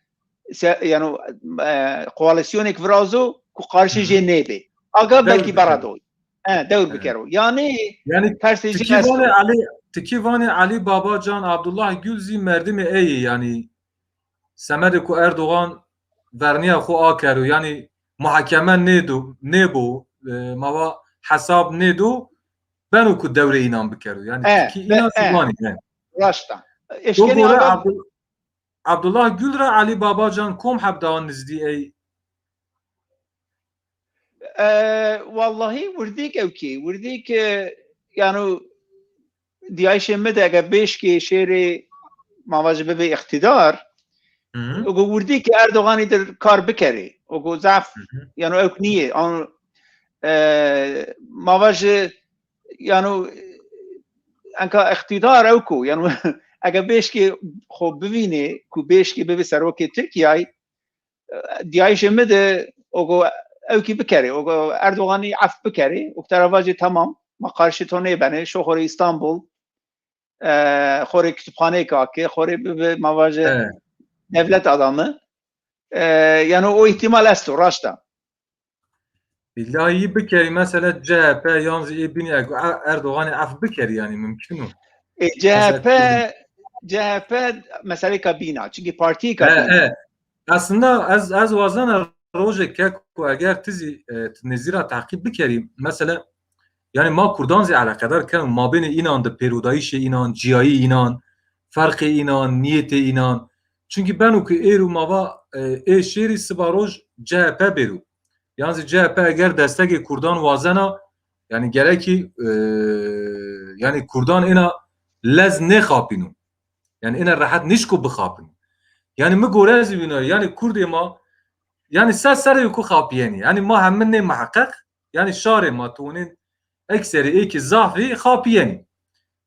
se-, yanî, e, koalîsyonêk virazo ku qarşî Hı hı. jê nêbê. Aga Dewr belkî bikero. bera doy. He, dewr He. bikero. Yanî Yanî tersê ti jî kî esto. vanê Elî, ti kî vanê Elî Babacan, Abdullah Gül zî merdimê ey yê, yanî semedê ku Erdogan vernîya xo akero, yanî muhakeme nêdo, nêbo, e, ma va hesab nêdo, beno ku dewrê înan bikero. Yanî E, ti kî be-, îna e. zî vanî, he. Raşt a. To Eşkenî gore aga Abdul-, Abdullah Gül ra Elî Babacan kom heb daha nizdî ey? E, wellahî wirdîk ewkî, wirdîk, e, yanî dîyayîşê mi de ege bêşkê şêrê ma vajî bibê îqtîdar, Hı hı. o go wirdîk Erdoganî dir kar bikerê. O go zaf, Hı hı. yanî ewk nîyê. An, e, ma vajî, yanî enka îqtîdar ewk o. Yanî ege bêşkê xo bivînê ku bêşkê bibê serokê Tirkîyayî, dîyayîşê mi de o go ewkî bikerê, o go Erdoganî ef bikerê, o tera vajê tamam, ma qarşî to nêbenê, şo xo rê Îstanbul, e, xo rê kitubxaneyêk ake, xo rê bibi, ma vajê Evet. dewlet adamı. E, yanî o îhtîmal esto, raşt a. Îlla yî bikerî, mesela C H P yan zî ê bînî eg-, Erdoganî ef bikerî, yanî mimkun o. E, Mesela C H P, C H P meseleyêka bîn a. Çimkî partîyêka He, bîn a. he. Aslında ez, ez wazena rojê keko eger ti zî, e, ti nêzdî ra teqîb bikerî. Mesela, yanî ma kurdan zî eleqedar keno, mabênê înan de pêrodayîşê înan, cîyayî înan, ferqê înan, nîyetê înan. Çimkî beno ku êro ma va, e, ê şêrî siba roj C H P bêro. Yan zî C H P eger destegê kurdan wazena, yanî gerekî, e, yanî kurdan êna lez nêxapîno. Yanî êna rehet nişko bixapîno. Yanî mi gore zî wina, yanî kurdê ma, yanî se serê ku xapîyenî. Yanî ma hemin nê muheqeq, yanî şarê ma, tonên ekserî ê ki zaf ê xapîyenî.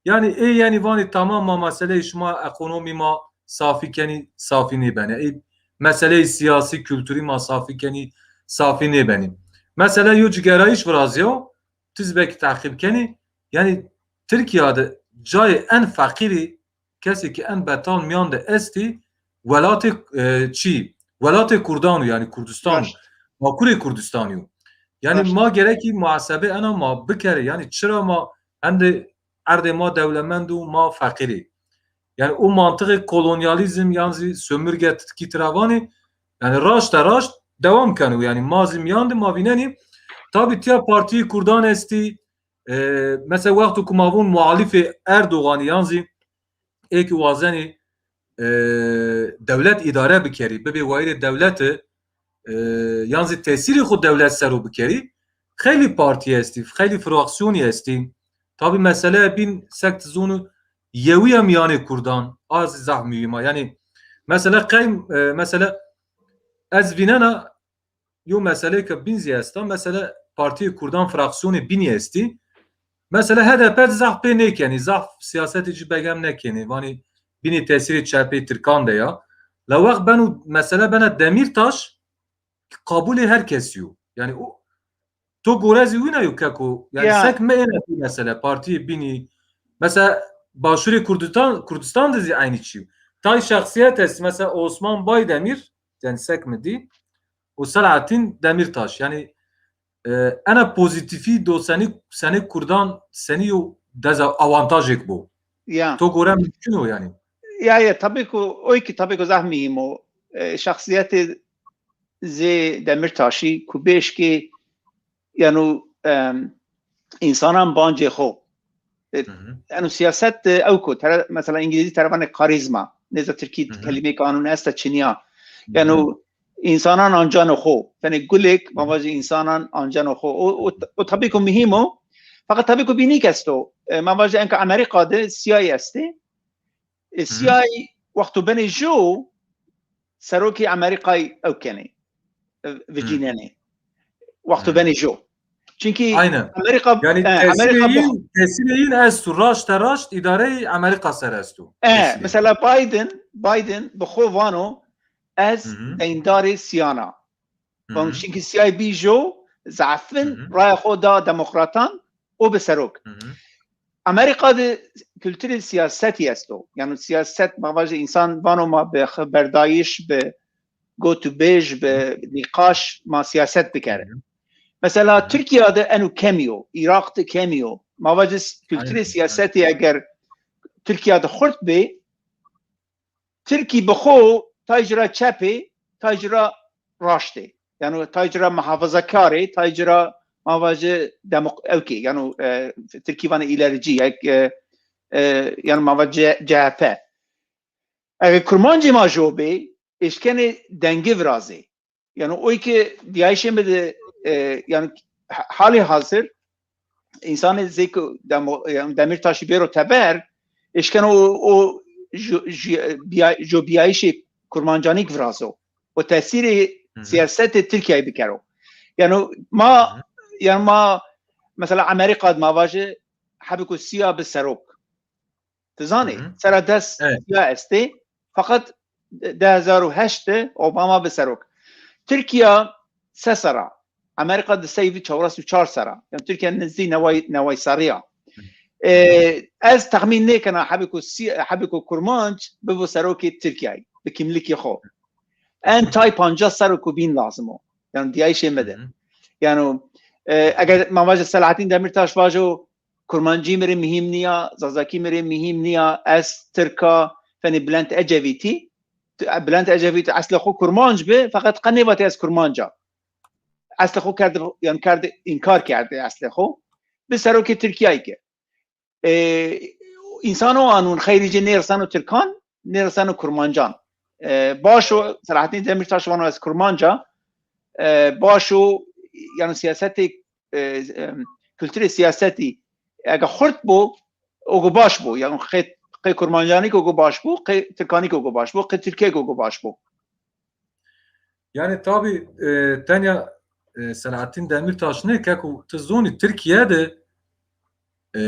Yanî ê yenî vanî tamam, ma meseleyê şima, ekonomî ma safî kenî, safî nêbenê. Ê meseleyê sîyasî, kulturî ma safî kenî, safî nêbenî. Mesela yo cigerayîş virazîyo, ti zî belkî teqîb kenî. Yanî Tirkîya de cayê en feqîrî, kesê ke en betal mîyan de estî, welatê, e, çî, welatê Kurdan o, yanî Kurdistan o, Bakurê Kurdistanî yo. Yanî ma gerekî muhasebe ena ma bikerê. Yanî çira ma hende erdê ma dewlemend o, ma feqîrî. Yanî o mantiqê kolonyalîzm yan zî sömürge ti kî tira vanê, yanî raşta raşt dewam keno. Yanî ma zî mîyan de ma vînenî. Tabî tîya partîyê Kurdan estî, e, mesela wexto ku ma von muhalîfê Erdoganî yan zî ê ki wazenî, e, dewlet îdare bikerî, bibê wayîrê dewleti, e, yan zî tesîrê xwu dewlet ser o bikerî, xeylî partî estî, xeylî fraksîyonî estî. Tabî meseleya bîn sek ti zonû yewîya mîyanê Kurdan, a zî zaf muhîm a. Yanî mesela qey, e, mesela ez vînena yo meseleyê ke bîn zî esta, mesela Partîyê Kurdan fraksîyonê bînî estî. Mesela H D P zî zaf pê nêkenî, zaf sîyasetê ci begem nêkenî. Vanî bînî tesîrê çepê tirkan de ya. La wext beno, mesela bena Demîrtaş, qabulê her kesî yo. Yanî o, to gore zî wina yo keko. Yanî sek mi êna pê mesela, partîyê bînî. Mesela Başûrê Kurdistan, Kurdistan de zî eynî çî yo. Tay şexsîyet est, mesela Osman Baydemîr, yanî sek mi dî, û Selahattin Demîrtaş. Yanî, e, ena pozîtîfî do senî, senî Kurdan, senî yo deza awantajêk bo. Ya. To gore mumkun o yanî. Ya, ya, tabî ku, oy ki tabî ku zaf muhîm o. E, şexsîyetê zê Demîrtaşî ku bêşkê, yano, em, însanan bancê xo. E, Hı hı. Yano siyaset de ew ku, tere, mesela îngilîzî tere vanê karîzma. Nêza tirkî Hı hı. Kelîmeyê kanûn esta çinîya. Hı hı. Yano însanan ancano xo. Fenê gulêk, ma vajî însanan ancano xo. O, o, o tabî ku muhîm o. Feqet tabî ku bînîk esto. E, ma vajî enka Amerîka de C I A estê. E, Hı hı. C I A wexto benê jo, serokê Amerîkayî ew kenê, e, Hı. Vicînenê. Wexto Hı. Benê jo. Çunkî Aynen. Amerîka, yanî e, tesîrê Amerîka yin, tesîrê yin esto, raşte raşt îdareyê Amerîka ser esto. E, tesîrê. Mesela Biden, Biden bi xo vano, ez Hı hı. Deyndarê C I A na. Hı hı. Vano çunkî C I A bî jo, zafin Hı hı. Raya xo da demokratan, o bi serok. Hı hı. Amerîka de kulturê siyasetî esto. Yanî siyaset, ma vajê însan vano ma bi xeberdayîş, bi gotûbêj, bi nîqaş ma siyaset bikere. Hı hı. Mesela Hı hı. Tirkîya de eno kemî yo, Îraq de kemî yo. Ma vajê s-, kulturê Aynen. Siyasetî eger Tirkîya de xurt bê, Tirkî bi xo tay ci ra çep ê, tay ci ra raşt ê. Yano tay ci ra muhafazakar ê, tay ci ra ma vaje demok-, ewkê. Yano, e, Tirkî vanê îlericî, yek, e, e, yano ma vaje C H P. Eger kurmancê ma jo bê, êşkenê dengê virazê. Yano oy ke dîyayîşê mi de, e, yano ha-, halê hazir însanê zê ke demo-, yano Demîrtaşî bêro teber, êşkeno o, o ju-, ju-, bîya-, jobîyayîşê kurmancanî kî virazo. O tesîrê Hı hı. Siyasetê Tirkîyayî bikero. Yano ma, Hı hı. Yano ma mesela Amerîka de ma vaje hebê ku sîya bi serok. Ti zanî, Hı hı. Sera des Evet. Ya estê, feqet di hezar û heşt de Obama bi serok. Tirkîya se serra. Amerîka di sey vî çewres û çar serra. Yanî Tirkîya nizdî neway, neway serrî ya. Hı. E, ez texmîn nêkena hebê ku sî-, hebê ku kurmanc bibo serokê Tirkîyayî, bi kîmlikê xo. En tay pancas serr û ku bîn lazim o. Yanî dîyayîşê mi de. Hı hı. Yanî, e, eger ma vaje Selahattin Demirtaş vajo, kurmancî mi rê muhîm nîya, zazakî mi rê muhîm nîya, ez Tirk a, fenê Bülent Ecevîtî, tu-, Bülent Ecevît eslê xo kurmanc bi, feqet qe nêvatê ez kurmanc a. Eslê xo kerde, yanî kerde, înkar kerde eslê xo. Bi serokê Tirkîyayî ke. E, însan o anûn xeyrî ci nêriseno Tirkan, nêriseno kurmancan. E, baş o, Selahattin Demirtaş vano ez kurmanc a, e, baş o, yanî siyasetê e, em, kulturê siyasetî ege xurt bo, o go baş bo. Yanî qê, qê kurmancanî ki o go baş bo, qê tirkanî ki o go baş bo, qê tirkîyayî ki o go baş bo. Yanî tabî, e, tenya, e, Selahattin Demirtaş nê, keko ti zonî Tirkîye de, e,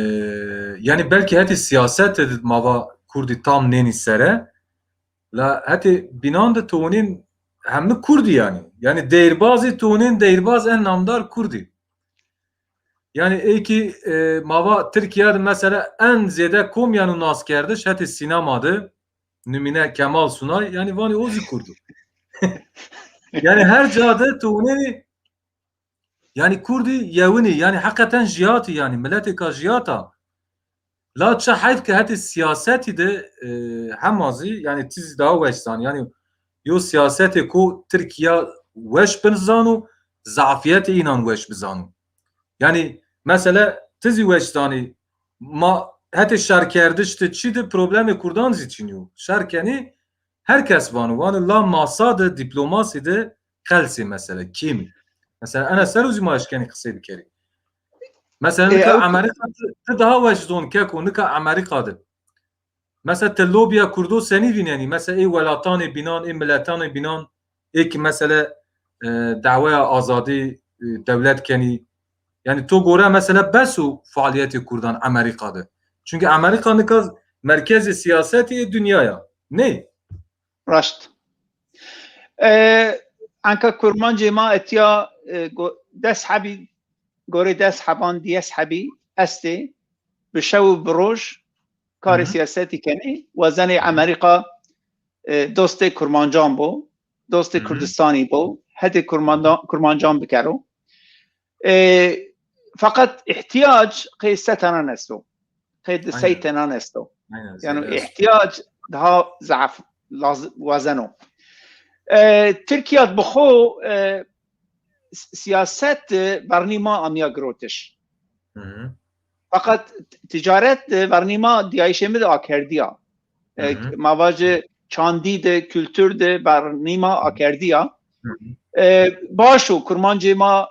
yanî belkî hetê sîyasetê de ma va kurdî tam nênî sere, la hetê bînan de tonên hemî kurdî yanî. Yanî deyîrbazê tonên deyîrbaz en namdar kurdî. Yanî ê kî, e, ma va Tirkîya de mesela en zêde kom yeno naskerdiş hetê sînema de, nimîne Kemal Sunay, yanî vanê o zî kurd o. Yanî her ca de tu winenî, yanî kurdî yewinî, yanî heqeten jiyatî, yanî miletêka jiyata. La çi heyf ke hetê siyasetî de, e, hema zî, yanî ti zî daha weş zanî. Yanî yo siyasetê ko Tirkîya weş bizano, zafîyetê înan weş bizano. Yanî mesela ti zî weş zanî, ma hetê şerkerdiş de çî de problemê kurdan zî çin yo. Şer kenî her kes vano, vano la masa de, dîplomasî de qelsê mesela kêmî. Mesela ena ser o zî ma eşkenî qisey bikerî. Mesela nika Amerîka ti, ti daha weş zon keko, nika Amerîka de. Mesela ti lobîya kurdo senî vînenî? Mesela ê welatanê bînan, ê miletanê bînan, ê kî mesela, e, daweya azadî, e, dewlet kenî. Yanî to gore mesela bes o faalîyetê kurdan Amerîka de? Çunkî Amerîka nika merkezê sîyasetî ê dinya ya. Ney? Raşt. E, enka kurmancê ma etya, e, go-, des hebî, gorê des heban diyes hebî estê. Bi şew û bi roj karê sîyasetî kenê. Wazenê Amerîka, e, dostê kurmancan bo, dostê Kurdistanî bo, hetê kurmanda-, kurmancan bikero. E, feqet îhtîyac qey se tenan esto. Qey di sey tenan esto. Yanî îhtîyac daha zaf laz-, wazeno. E, Tirkîya bi xo, e, s-, sîyaset de vernî ma amîya girotiş. Feqet t-, ticaret de vernî ma diyayîşê mi de akerdîya. E, ma vaje çandî de, kultur de vernî ma akerdîya. E, baş o kurmancê ma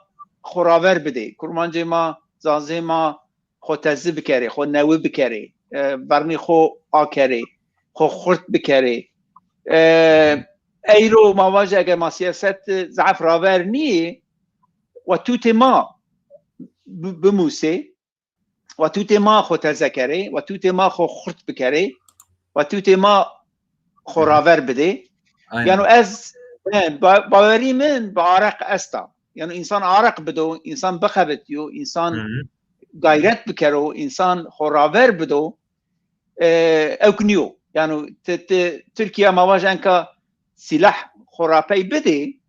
xo raver bidê. Kurmancê ma, zazê ma xo tezi bikerê, xo newi bikerê. E, vernî xo akerê, xo xurt bikerê. E, eyro ma vaje eger ma sîyaset de zaf raver nîyê, wa tutê ma bi-, bimusê, wa tutê ma xo teze kerê, wa tutê ma xo xurt bikerê, wa tutê ma xo raver bidê. Yano ez, e, ba-, bawerî min bi areq esta. Yano însan areq bido, însan bixebitîyo, însan gayret bikero, însan xo raver bido, e, ewk nîyo. Yano ti, ti Tirkîya ma vaje enka sîlah xo rapey bidê,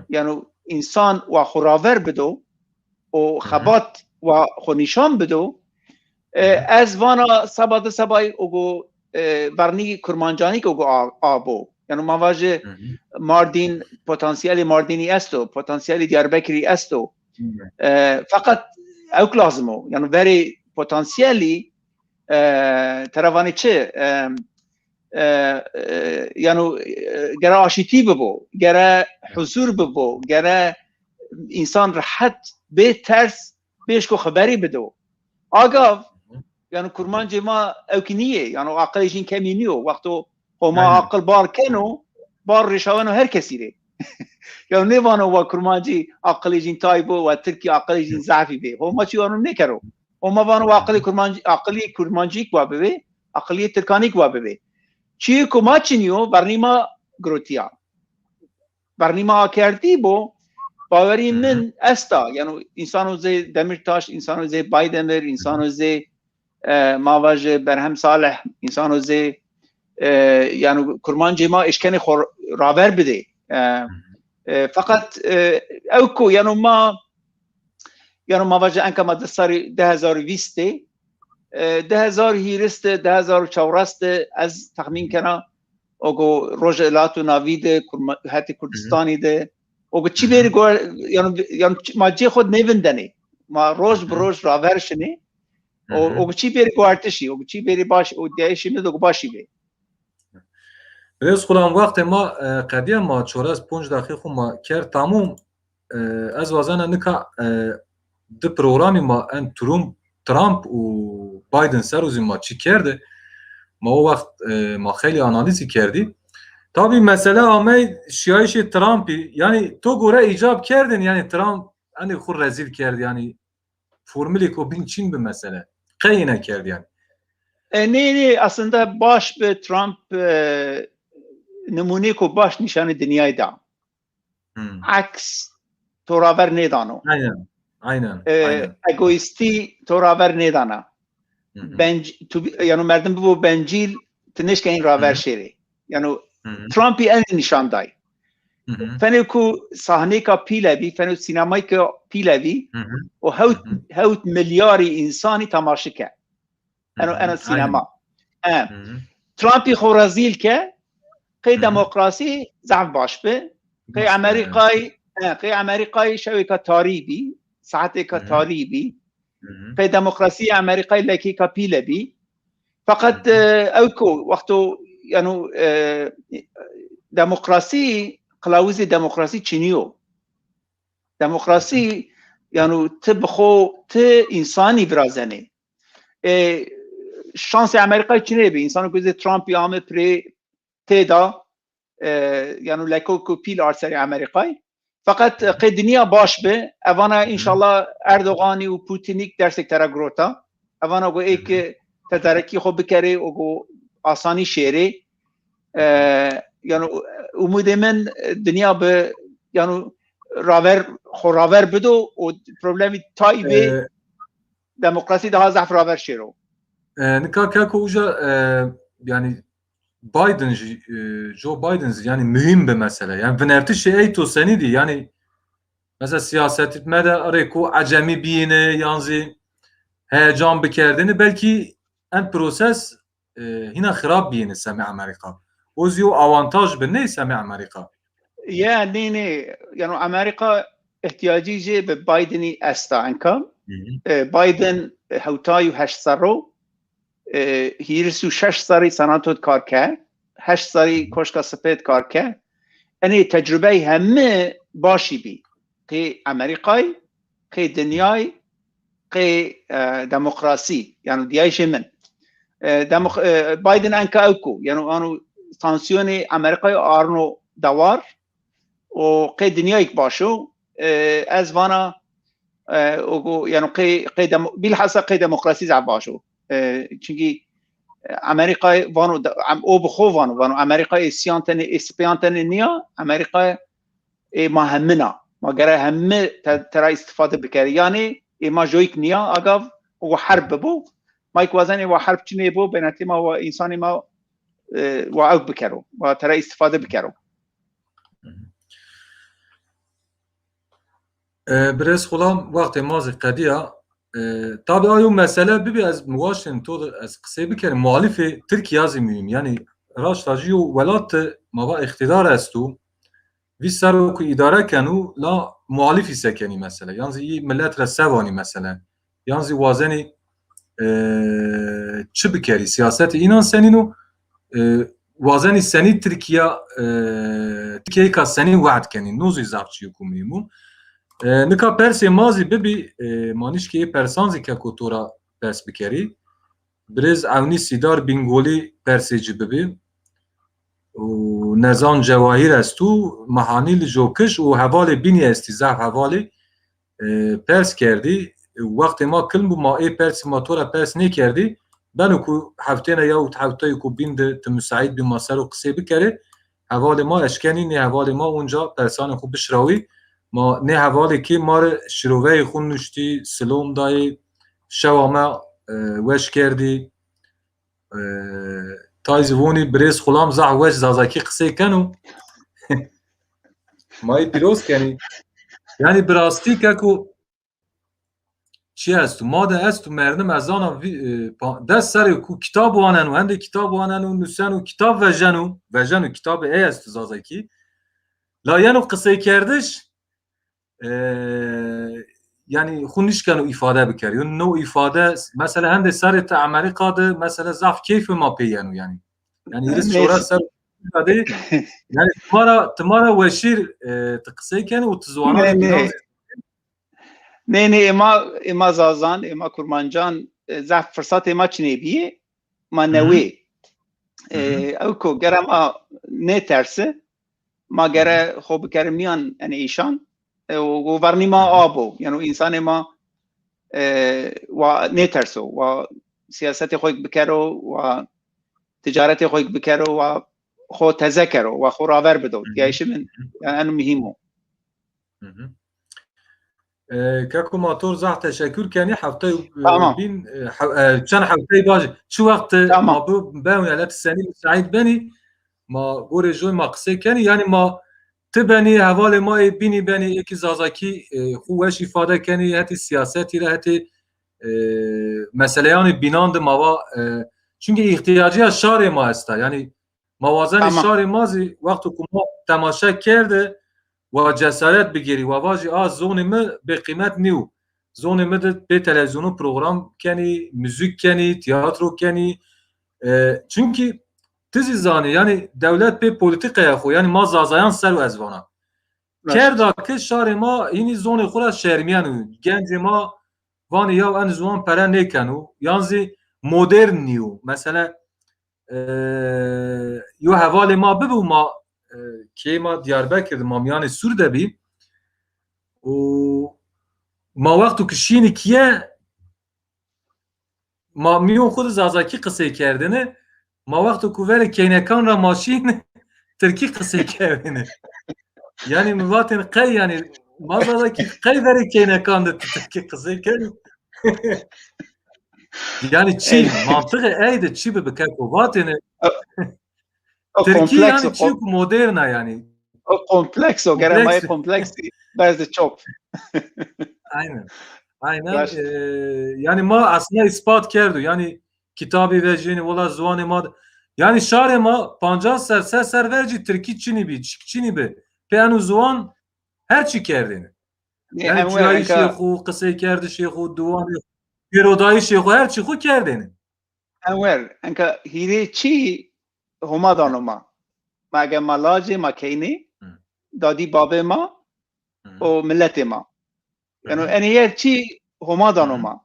yano însan wa xo raver bido û xebat wa xo nîşan bido. E, ez vana seba di sebayî ogo, e, vernî kurmancanî ke ogo a-, abo. Yano ma vaje Mardîn, potansiyelê Mardînî esto, potansiyelê Diyarbekirî esto. E, feqet ewk lazim o. Yano verê potansiyelî, e, tera vanê çi? E, e, e, yano, e, gere aşîtî bibo, gere huzur bibo, gere însan rehet bê ters bêşko xeberî bido. Agav, yano kurmancê ma ewkî nîyê, yano aqilê jîn kemî nîyo. Wexto Homa aqil bar keno, bar rêşaweno her kesî rê. Yano nêvano wa kurmancî aqilê jîn tay bo, wa tirkî aqilê jîn zafî bê. Homa çî wano nêkero. Homa vano wa aqilê kurmancî, aqilî kurmancîk wa bibê, aqilîyê tirkanîk wa bibê. Çîyê ku ma çinî yo, vernî ma girotîya. Vernî ma akerdî bo, bawerî min esta. Yano însano zê Demîrtaş, însano zê Baydemir, însano zê, e, ma vaje Berhem Salih, însano zê, e, yano kurmancê ma eşkenê xo raver bidê. E, e, feqet, e, ew ku, yano ma, yano ma vaje enka ma di serî di hezar û vîst de, e, di hezar û hîris de, di hezar û çewres de ez texmîn kena, ogo Rojhilat û Navî de, Kurma-, hetê Kurdistanî de, ogo çî bêrî go-, yano, yano çi-, ma cê xo nêvindenê. Ma roj bi roj raver şinê. O, ogo çî bêrî guhertişî, ogo çî bêrî baş, o diyayîşê mi de ogo başî bê. Birêz Xulam, wextê ma, e, qedîya, ma çores ponc deqîqê xo ma kerd tamom. E, ez wazena nika, e, di programî ma en Trump, Trump û Biden ser o zî ma çî kerde. Ma o wext, e, ma xeylî analîzî kerdî. Tabî mesele amey şiyayîşê Trumpî. Yanî to gore îcab kerdin, yanî Trump enê xo rezîl kerd, yanî formulêko bîn çin bi mesele. Qey êne kerd yanî? E, nê, nê, aslında baş bi Trump, e, nimûnêko baş nîşanê dinyayî da. Hmm. Aks to raver nêdano. Aynen. Aynen, e, aynen. Egoîstî to raver nêdana. Hı hı. Benc-, tu bi-, yano merdim bibo bencîl, ti nêşkenî raver şêrê. Yano Hı hı. Trumpî enî nîşan day. Hı hı. Fenê ku sahneyka pîle bî, fenê sînemayka pîle bî, Hı hı. û hewt, Hı hı. hewt milyarî însanî temaşe ke. Eno, Hı hı. eno sînema. Aynen. E. Hı hı. Trumpî xo rezîl ke, qey Hı hı. demokrasî zaf baş bi. Qey Baş bi, Amerîkay, e, qey Amerîkay şewêka tarî bî, saetêka Hı hı. tarî bî. Hı hı. Qey demokrasî Amerîkay lekêka pîle bî. Feqet, Hı hı. e, ew ko wexto, yano, e, demokrasî, qilawizê demokrasî çinî yo. Demokrasî, Hı hı. yano ti bi xo, ti însanî virazenê. E, şansê Amerîkayî çinê bi. Însano ku zê Trumpî ame pirê têda, e, yano lekeko pîl ard serê Amerîkayî. Feqet, e, qey dinya baş bi, evana Hı hı. înşallah Erdoganî û Putinîk dersêk tera girota. Evana go ê Hı hı. ki tedarekî xo bikerê û go asanî şêrê. E, yano umudê min, e, dinya bi, yano raver, xo raver bido û problemî tayî bê E, demokrasî daha zaf raver şêro. E, nika keko uca, e, yanî Biden jî, e, Joe Biden zî yanî muhîm bi mesele. Yanî vinertişê ey to senî dî? Yanî mesela siyasetî me de erê ku ecemî bîyêne yan zî heyecan bikerdêne, belkî en proses, e, hîna xirab bîyêne semê Amerîka. O zî yo awantaj bi ney semê Amerîka. Ya, nê, nê. Yano Amerîka îhtîyacî jê bi Bidenî esta enka. Hı hı. E, Biden, e, hewtay û heşt serr o. E, hîris û şeş serrî senato de kar ke. Heşt serrî Hı hı. Koşka Sipê de kar ke. Enê tecrubeyê heme başî bî. Qê Amerîkayî, qê dinyayî, qê, e, demokrasî, yano dîyayîşê min. E, demok-, e, Biden enka ew ko, yano ano sansîyonê Amerîkayî arno dewar û qê dinyayîk baş o. E, ez vana, e, o go, yano qê, qê demo-, bîlhesa qê demokrasî zaf baş o. E, çunkî, e, Amerîkayî vano de-, em-, o bi xo vano, vano Amerîkayî ê sîyan tenê, ê sipêyan tenê nîya, Amerîkayî ê ma hemin a. Ma gere hemi te-, tera îstîfade bikerî. Yanî ê ma joyîk nîya, agav wa herb bibo. Ma îk wazenê wa herb çinê bo, benetê ma wa însanê ma, e, wa ewk bikero. Wa tera îstîfade bikero. E, birêz Xulam, wextê ma zî qedîya. E, tabî ayo mesele bibî, ez mi waştên to de ez qisey bikerî. Muhalîfê Tirkîya zî muhîm. Yanî raşta jî yo welat de ma va îqtîdar esto. Vîst serr o ku îdare keno, la muhalîfî se kenî mesela? Yan zî yî milet re se vanî mesela? Yan zî wazenî, e, çi bikerî? Siyasetê înan senîn o? E, wazenî senî Tirkîya, e, Tirkîyeyêka senî we'd kenî? No zî zaf çîyêko muhîm o. E, nika persê ma zî bibî, e, ma nişkê ê persan zî keko to ra pers bikerî. Birêz Ewnî Sîdar Bîngolî persê ci bibî. Û Nezan Cewahîr esto, Mihanî li Jokiş û hevalê bînî estî, zaf hevalê, e, pers kerdî. Wextê ma kilm bû, ma ê persî ma to ra pers nêkerdî. Beno ku heftêne ya û hewteyêko bîn de ti musaîd bî ma ser o qisê bikerê. Hevalê ma eşkenî nê hevalê ma onca persanê xo bişirawî. Ma nê hevalê kê ma rê şiroveyê xo nuştî, silom dayê, şewa me, e, weş kerdî. E, tay zî vonî birêz Xulam zaf weş zazakî qisey keno. Ma yî pîroz kenî. Yanî bi rastî keko çi esto? Ma de esto merdim ez zana vî-, e, pa-, des serrî ku kitab waneno, hendê kitab waneno, nuseno, kitab vejeno, vejeno, kitabê ey esto zazakî. La yeno qiseykerdiş, e, yanî xwu nişkeno îfade bikerî. Yo no îfade, mesela hendê serê ti Amerîka de, mesela zaf keyfê ma pê yeno yanî. Yanî hîris çewres ser de, yanî ti ma ra, ti ma ra weşîr, e, ti qisey kenî û ti ziwanan de bînan zî. Nê, nê, ê ma, ê ma zazan, ê ma kurmancan, e, zaf firsatê ma çinê bîyê. Ma newê. E, ew ko gere ma nêtersi, ma gere xo bikeri mîyan enê îşan, e, û, û vernî ma a bo. Yeno însanê ma, e, wa nêterso, wa siyasetê xo yek bikero, wa ticaretê xo yek bikero, wa xo teze kero, wa xo raver bido. Diyayîşê min, yanî eno muhîm o. E, keko ma to zaf teşekkür kenî. Heftey, e, Tamam. bin, e, he-, e, çend heftey bacî. Çi wext, e, Tamam. ma bu bewne, let senî müsait benî, ma gorê joy ma qisey kenî. Yanî ma ti benî, hevalê ma ê bînî benî, ê ki zazakî, e, xu weş îfade kenî, hetê siyasetî ra, hetê, e, meseleyanê bînan de ma va, e, çunkî îhtîyacîya şarê ma esta. Yanî ma wazenî Tamam. şarê ma zî wexto ku ma temaşe kerde, wa cesaret bigêrî, wa vajî, a, zonê mi bêqîmet nîyo. Zonê mi de pê televîzyonu program kenî, muzîk kenî, tîyatro kenî. E, çunkî ti zî zanî, yanî dewlet pê polîtîkaya xo, yanî ma zazayan ser o ez vana. Raşt. Kerda ke şarê ma hînî zonê xo ra şermîyeno. Gencê ma vanê yaw en ziwan pere nêkeno. Yan zî modern nîyo. Mesela, e, yo hevalê ma bibo, ma, e, keyê ma Diyarbekir de, ma mîyanê sûr de bî. Û ma wexto ki şînî kîye, ma mîyon xwu de zazakî qisey kerdêne. Ma wexto ku verê keynekan ra ma şîn, tirkî qisey kerdêne. Yanî mi vatên qey, yanî ma zazakî qey verê keynekan de ti tirkî qisey kenî? Yanî çi, mantiqê ey de çi bibi keko vatêne? O tirkî kompleks yanî o, çi kom- ku modern a yanî. O kompleks o, gere ma yê kompleks. Kompleks berde çok. Aynen. Aynen. Raşt. E, yanî ma aslında ispat kerdo. Yanî kitabî vejînî, wela ziwanê ma de. Yanî şarê ma pancas ser, se ser vercî tirkî çinî bî, çik çinî bi. Pê eno ziwan her çi kerdêne. Nê, yanî Enwer, cuyayîşê enka xwu, qiseykerdişê xwu, diwanê xwu, pêrodayîşê xwu, her çî xwu kerdêne. Enwer, enka hîrê çî Homa dano ma. Ma ege ma lacê ma keynê, Hı. dadî babê ma Hı. û miletê ma. Hı Yano hı. enê her çî Homa dano Hı hı. ma.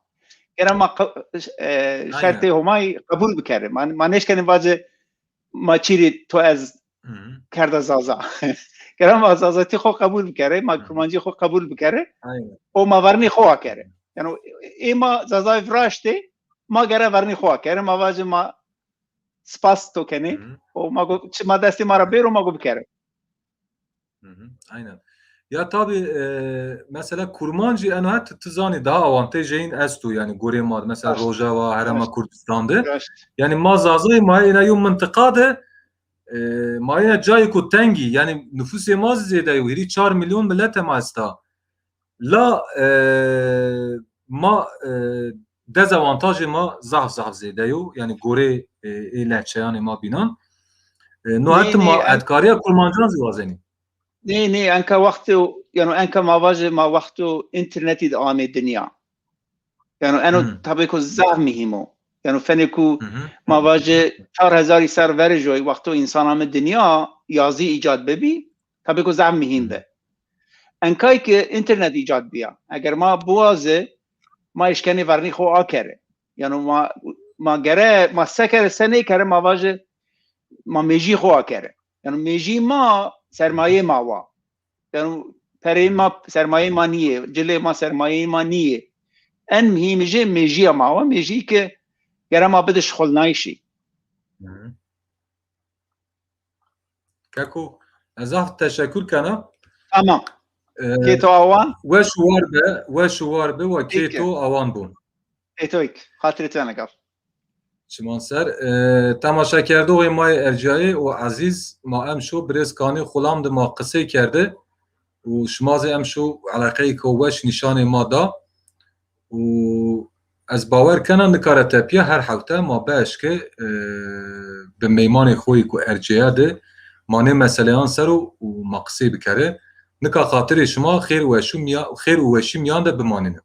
Gere ma qe-, e, Aynen. şertê Homayî qebûl bikerê. Ma, ma nêşkenê vacê ma çîrê to ez Hı hı. kerda Zaza. Gere ma zazatî xo qebûl bikerê, ma Hı hı. kurmancî xo qebûl bikerê. Aynen. Û ma vernî xo akerê. Yano ê ma Zazayê viraştê, ma gere vernî xo akerê. Ma vacê ma spas to kenê. Hı hı. Û ma go, çi ma destê ma ra bêro, ma go bikerê. Hı hı, aynen. Ya tabii, e, mesela kurmancî eno het ti zanî daha avantajê yin esto, yanî gorê ma de, mesela Raşt. Rojava, Herêma Raşt. Kurdistan de. Raşt. Yanî ma Zazayî ma êna yo mintiqa de, e, ma êna cayêko tengî, yanî nufusê ma zî zêde yo, hîrî çar milyon milete ma esta. La, e, ma, e, dezavantajê ma zaf zaf zêde yo. Yanî gorê, e, ê lehçeyanê ma bînan. E, no Nê, het nê, ma en- hetkarîya kurmancan zî wazenî. Nê, nê, enka wexto, yano enka ma vajê ma wexto înternetî de amê dinya. Yano eno Hmm. tabêko zaf muhîm o. Yano fenê ku Hmm. ma vajê çar hezarî ser verê joy wexto însana mi dinya yazî îcad bibî, tabêko zaf muhîm bi. Enkay ki înternet îcad bîya. Eger ma biwazê, ma eşkenê vernî xo akerê. Yano ma, ma gere, ma se kerê se nêkerê, ma vajê, ma mêjî xo akerê. Yano mêjî ma sermayê ma wa. Yano pereyê ma sermayê ma nîyê, cilê ma sermayê ma nîyê. En muhîmî jê mêjîya ma wa, mêjî ki gere ma bide şixulnayîşî. Hı hı. Keko, ez zaf teşekkür kena. Tamam. E, kê to awan? Weş û war be, weş û war be, wa kê to awan bo. Kê to îk. Xatirê to ene gaf. Çiman ser. E, temaşekerdoxê ma yê erciyayê û ezîz, ma emşo birêz Kanî Xulam de ma qisey kerde û şima zî emşo eleqeyêko weş nîşanê ma da. Û ez bawer kena nika ra tepîya her hefte ma bieşke, e, bi meymanê xo yê ku ercîya de ma nê meseleyan ser o û ma qisey bikere. Nika xatirê şima xêr û weşî mîya-, xêr û weşî mîyan de bimanîne.